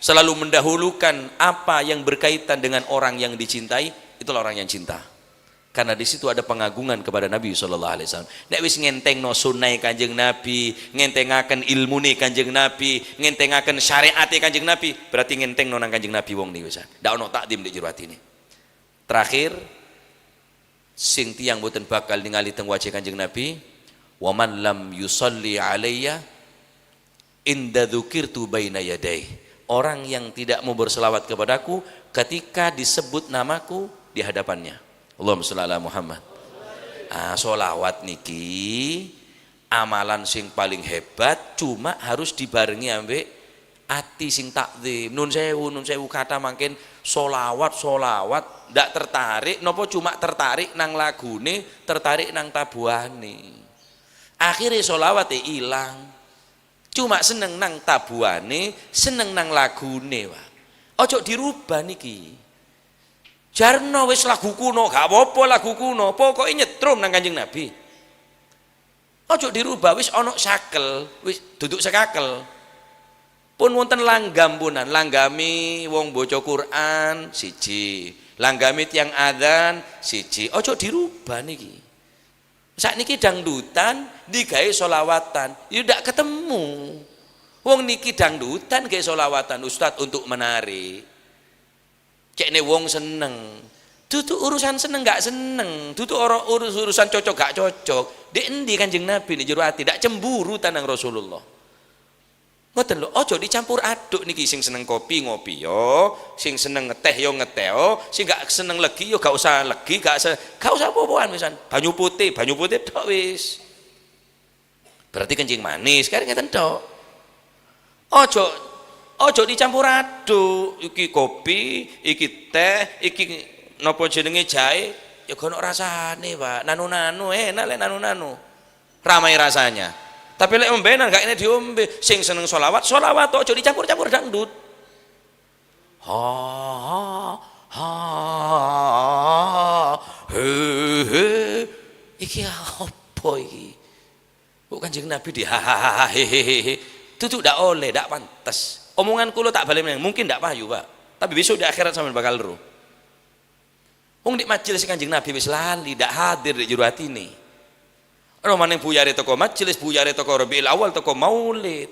selalu mendahulukan apa yang berkaitan dengan orang yang dicintai, itulah orang yang cinta. Karena di situ ada pengagungan kepada Nabi sallallahu alaihi wasallam. Nek wis ngentengno sunah Kanjeng Nabi, ngentengaken ilmune Kanjeng Nabi, ngentengaken syariate Kanjeng Nabi, berarti ngentengno nang Kanjeng Nabi wong niki wis. Ndak ono takdim di jero atine. Terakhir, sing tiyang boten bakal ningali teng wajah Kanjeng Nabi, wa man lam yusalli alayya inda dzukirtu baina yadayhi. Orang yang tidak mau berselawat kepadaku ketika disebut namaku di hadapannya. Allahumma sholli ala Muhammad. Ah, solawat niki amalan sing paling hebat, cuma harus dibarengi ambek ati sing takzim. Nun sewu, nun sewu, kata mangkin solawat solawat ndak tertarik nopo cuma tertarik nang lagune, tertarik nang tabuhane, akhirnya solawat ilang, cuma seneng nang tabuhane, seneng nang lagune. Pak, ojo dirubah niki. Jarno wis lagu kuno, gak apa-apa lagu kuno, pokoknya nyetrum nang Kanjeng Nabi. Ojo dirubah, wis ono sakel, wis duduk sekakel. Pun wonten langgam punan, langgami wong baca Quran siji, langgami tiang adzan siji. Ojo dirubah niki. Sakniki dangdutan digawe solawatan, ya ndak ketemu. Wong niki dangdutan gawe solawatan, Ustaz, untuk menarik. Cekne wong seneng. Dudu urusan seneng gak seneng, dudu urus urusan cocok gak cocok. Di endi Kanjeng Nabi nih jero ati, dak cemburu tanang Rasulullah. Ngoten lho, ojo dicampur aduk niki. Sing seneng kopi ngopi yo, sing seneng ngeteh yo ngeteh yo, sing gak seneng legi yo gak usah legi, gak usah apa-apaan wisan. Banyu putih tok wis. Berarti kencing manis, kan ngeten tok. Ojo ojo dicampur aduk, iki kopi, iki teh, iki napa jenenge jahe, ya gak ono rasane, Pak. Nanu-nanu enak lek nanu-nanu. Ramai rasanya. Tapi lek ombenan gak ini diombe. Sing seneng solawat, solawat, ojo dicampur-campur dangdut. Ha ha ha he he, iki apa iki? Kok Kanjeng Nabi di ha ha ha he he he. Itu tuh ndak oleh, ndak pantas. Omongan kula tak balik, mungkin ndak payu, Pak. Tapi besok di akhirat sampean bakal ero. Wong di majelis Kanjeng Nabi wis lali, ndak hadir di jero atine. Ono maning buyare teko majelis, buyare teko Rabiul Awal, teko Maulid.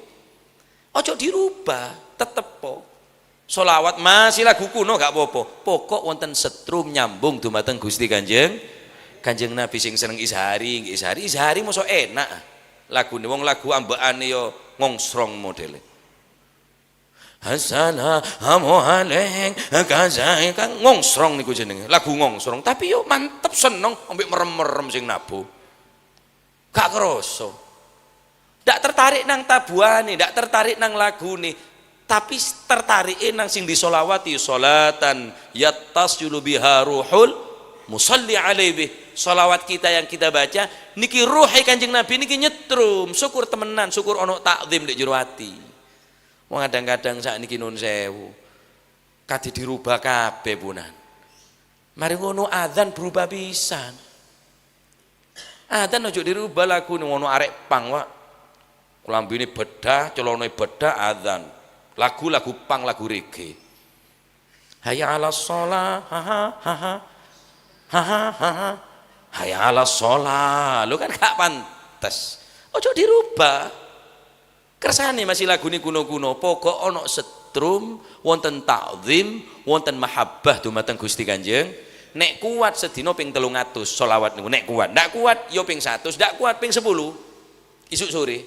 Ojo dirubah, tetep po. Solawat masih lagu kuno gak apa-apa. Pokok wonten setrum nyambung dumateng Gusti Kanjeng Kanjeng Nabi. Sing seneng Izhari, nggih Izhari, Izhari mosok enak. Lagune wong lagu ambekane yo ngongsrong modele. Assalamu alaikum kan ngongsrong niku jenenge. Lagu ngongsrong, tapi yo mantep, seneng ambek merem-merem sing nabuh. Gak kerasa. Ndak tertarik nang tabuhane, ndak tertarik nang lagune, tapi tertarik nang sing disolawati. Salatan yattasilu biha ruhul musalli alaihi. Solawat kita yang kita baca niki ruhe Kanjeng Nabi niki nyetrum. Syukur temenan, syukur ono takzim di jero ati. Wong kadang-kadang saat niki, nun sewu, kate dirubah kabeh punan. Mari ngono adzan berubah pisan. Adzan ojo dirubah lagu ngono, arek punk, Pak. Klambine bedah, celana bedah, adzan. Lagu-lagu punk, lagu reggae. Hayya 'ala shalah, ha ha ha ha. Ha ha ha. Hayya 'ala shalah. Lu kan gak pantes. Ojo dirubah. Kersane masih lagu ini kuno-kuno, pokok ono setrum, wonten takzim, wonten mahabbah dumateng Gusti Kanjeng. Nek kuat sedina ping 300 solawat niku nek kuat. Ndak kuat yo ping 100, ndak kuat ping 10. Isuk sore.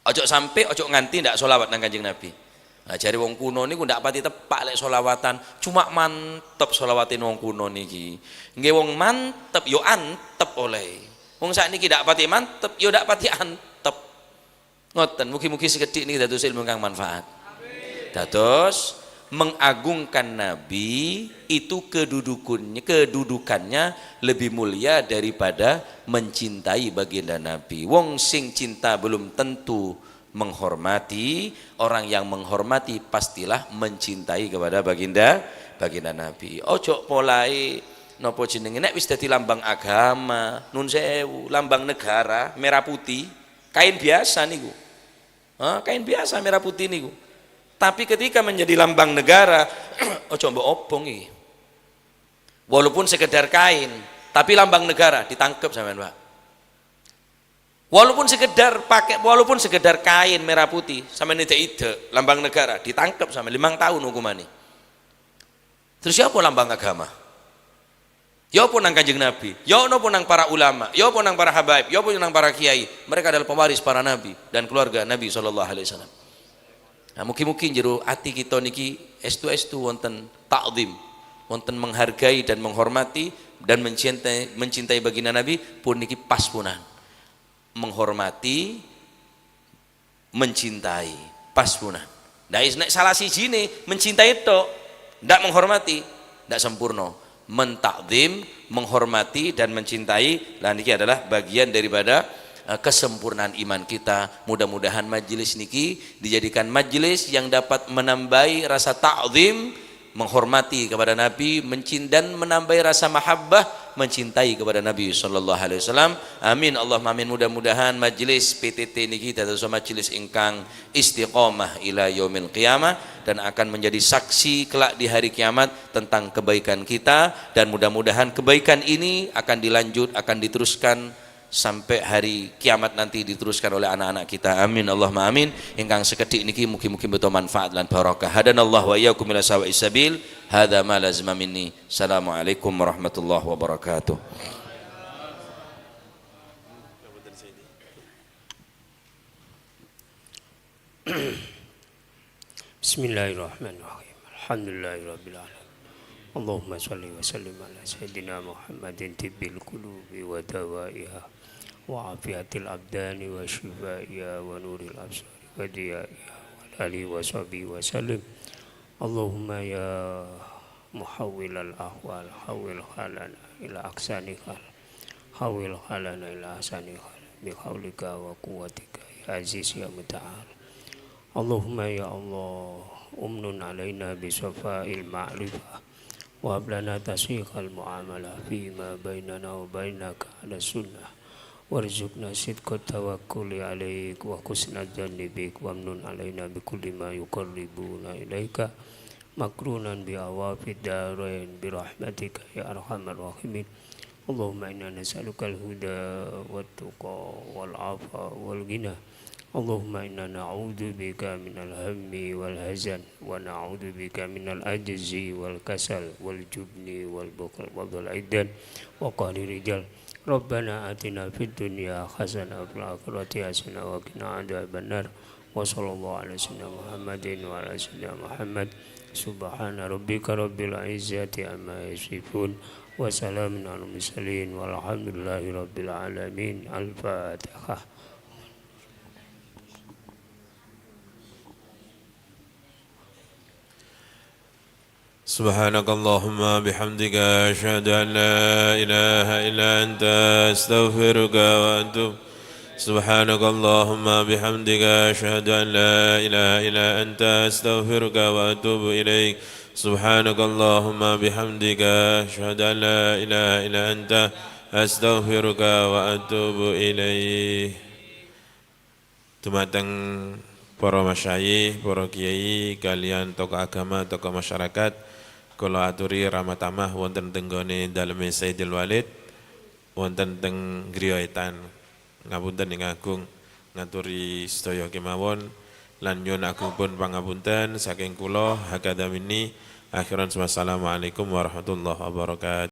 Ojo sampai, ojo nganti ndak solawat nang Kanjeng Nabi. Nah, jare wong kuno niku ndak pati tepak lek solawatan, cuma mantep solawatin wong kuno niki. Nggih wong mantep yo antep oleh. Wong sakniki ndak pati mantep yo ndak pati antep. Ngoten, mugi-mugi sekedhik niki dados ilmu kang manfaat. Dados mengagungkan Nabi itu kedudukannya lebih mulia daripada mencintai baginda Nabi. Wong sing cinta belum tentu menghormati, orang yang menghormati pastilah mencintai kepada baginda baginda Nabi. Ojo polai nopo jenenge, nek wis dadi lambang agama, nun sewu, lambang negara merah putih, kain biasa niku. Hah, kain biasa merah putih niku. Tapi ketika menjadi lambang negara, ojo mbok obong iki. Walaupun sekedar kain, tapi lambang negara, ditangkap sampean, Pak. Walaupun sekedar pakai, walaupun sekedar kain merah putih, sama ide ide lambang negara, ditangkap sama 5 tahun hukumannya. Terus siapa lambang agama? Ya apa nang Kanjeng Nabi? Ya apa nang para ulama? Ya apa nang para habaib? Ya apa nang para kiai? Mereka adalah pewaris para nabi dan keluarga Nabi sallallahu alaihi wasallam. Nah, mugi-mugi jero ati kita niki estu-estu wonten takzim, wonten menghargai dan menghormati dan mencintai mencintai baginda Nabi pun niki pas punan. Menghormati, mencintai, pas punan. Nah, nek salah siji nih mencintai itu, ndak menghormati, ndak sempurna. Mentakzim, menghormati dan mencintai, lah niki adalah bagian daripada kesempurnaan iman kita. Mudah-mudahan majelis niki dijadikan majelis yang dapat menambahi rasa ta'zim, menghormati kepada Nabi, mencintai dan menambahi rasa mahabbah, mencintai kepada Nabi sallallahu alaihi wasallam. Amin Allahumma amin. Mudah-mudahan majelis PTT niki dados majelis ingkang istiqomah ila yaumil qiyamah dan akan menjadi saksi kelak di hari kiamat tentang kebaikan kita, dan mudah-mudahan kebaikan ini akan dilanjut, akan diteruskan sampai hari kiamat nanti, diteruskan oleh anak-anak kita. Amin Allahumma amin. Ingkang sekedhik niki mugi-mugi betul manfaat lan barokah. Hadanallah wa iyyakum ila sawa'is sabil. Hadza ma lazima minni. Assalamualaikum warahmatullahi wabarakatuh. Bismillahirrahmanirrahim. Alhamdulillahirabbil alamin. Allahumma salli wa sallim ala sayyidina Muhammadin tibbil qulubi wa dawaiha wa afiatil abdani wa shifaiha wa nuril absari wa diyaiha wa alihi wa sahbihi wa sallim. Allahumma ya muhawwilal ahwal, hawwil halana ila aksani hal, hawwil halana ila ahsani hal bihaulika wa quwwatika ya aziz ya muta'al. Allahumma ya Allah umnun alaina bisafa'il ma'rifah wa hab lana tashiqal muamalah fima bainana wa bainaka ala sunnah, warzuqna sidqa tawakkuli alaik wa husna dhanni bik, wamnun alaina bikulli ma yuqarribuna ilaika makrunan bi awafid darain birahmatika ya arhamar rahimin. Allahumma inna nas'aluka al-huda wat-tuqa wal-afa wal-ghina. Allahumma inna na'udzu bika minal hammi wal hazan wa na'udzu bika minal ajzi wal kasal wal jubni wal bukhl wa dhul wa qahri rijal. Rabbana atina fid dunya hasanah wa fil akhirati hasanah wa qina adzabannar. Wa sallallahu ala sayyidina Muhammadin wa ala sayyidina Muhammad. Subhana rabbika rabbil izzati amma yasifun wa salamun alal mursalin walhamdulillahi rabbil alamin. Al-Fatihah. سبحانك اللهم بحمدك أشهد أن لا إله إلا أنت أستغفرك وأتوب. سبحانك اللهم بحمدك أشهد أن لا إله إلا أنت أستغفرك وأتوب إليك. سبحانك اللهم بحمدك أشهد أن لا إله إلا أنت أستغفرك وأتوب إليك. Dumateng para masyayikh, para kiai, kaliyan tokoh agama, tokoh masyarakat, kula aturi ramah tamah wonten tenggone daleme Sayyidil Walid, wonten teng griya etan. Ngapunten ing agung ngaturi sedaya kemawon lan nyuwun agung pun pangapunten saking kula hakadha minni. Akhiran, wassalamualaikum warahmatullahi wabarakatuh.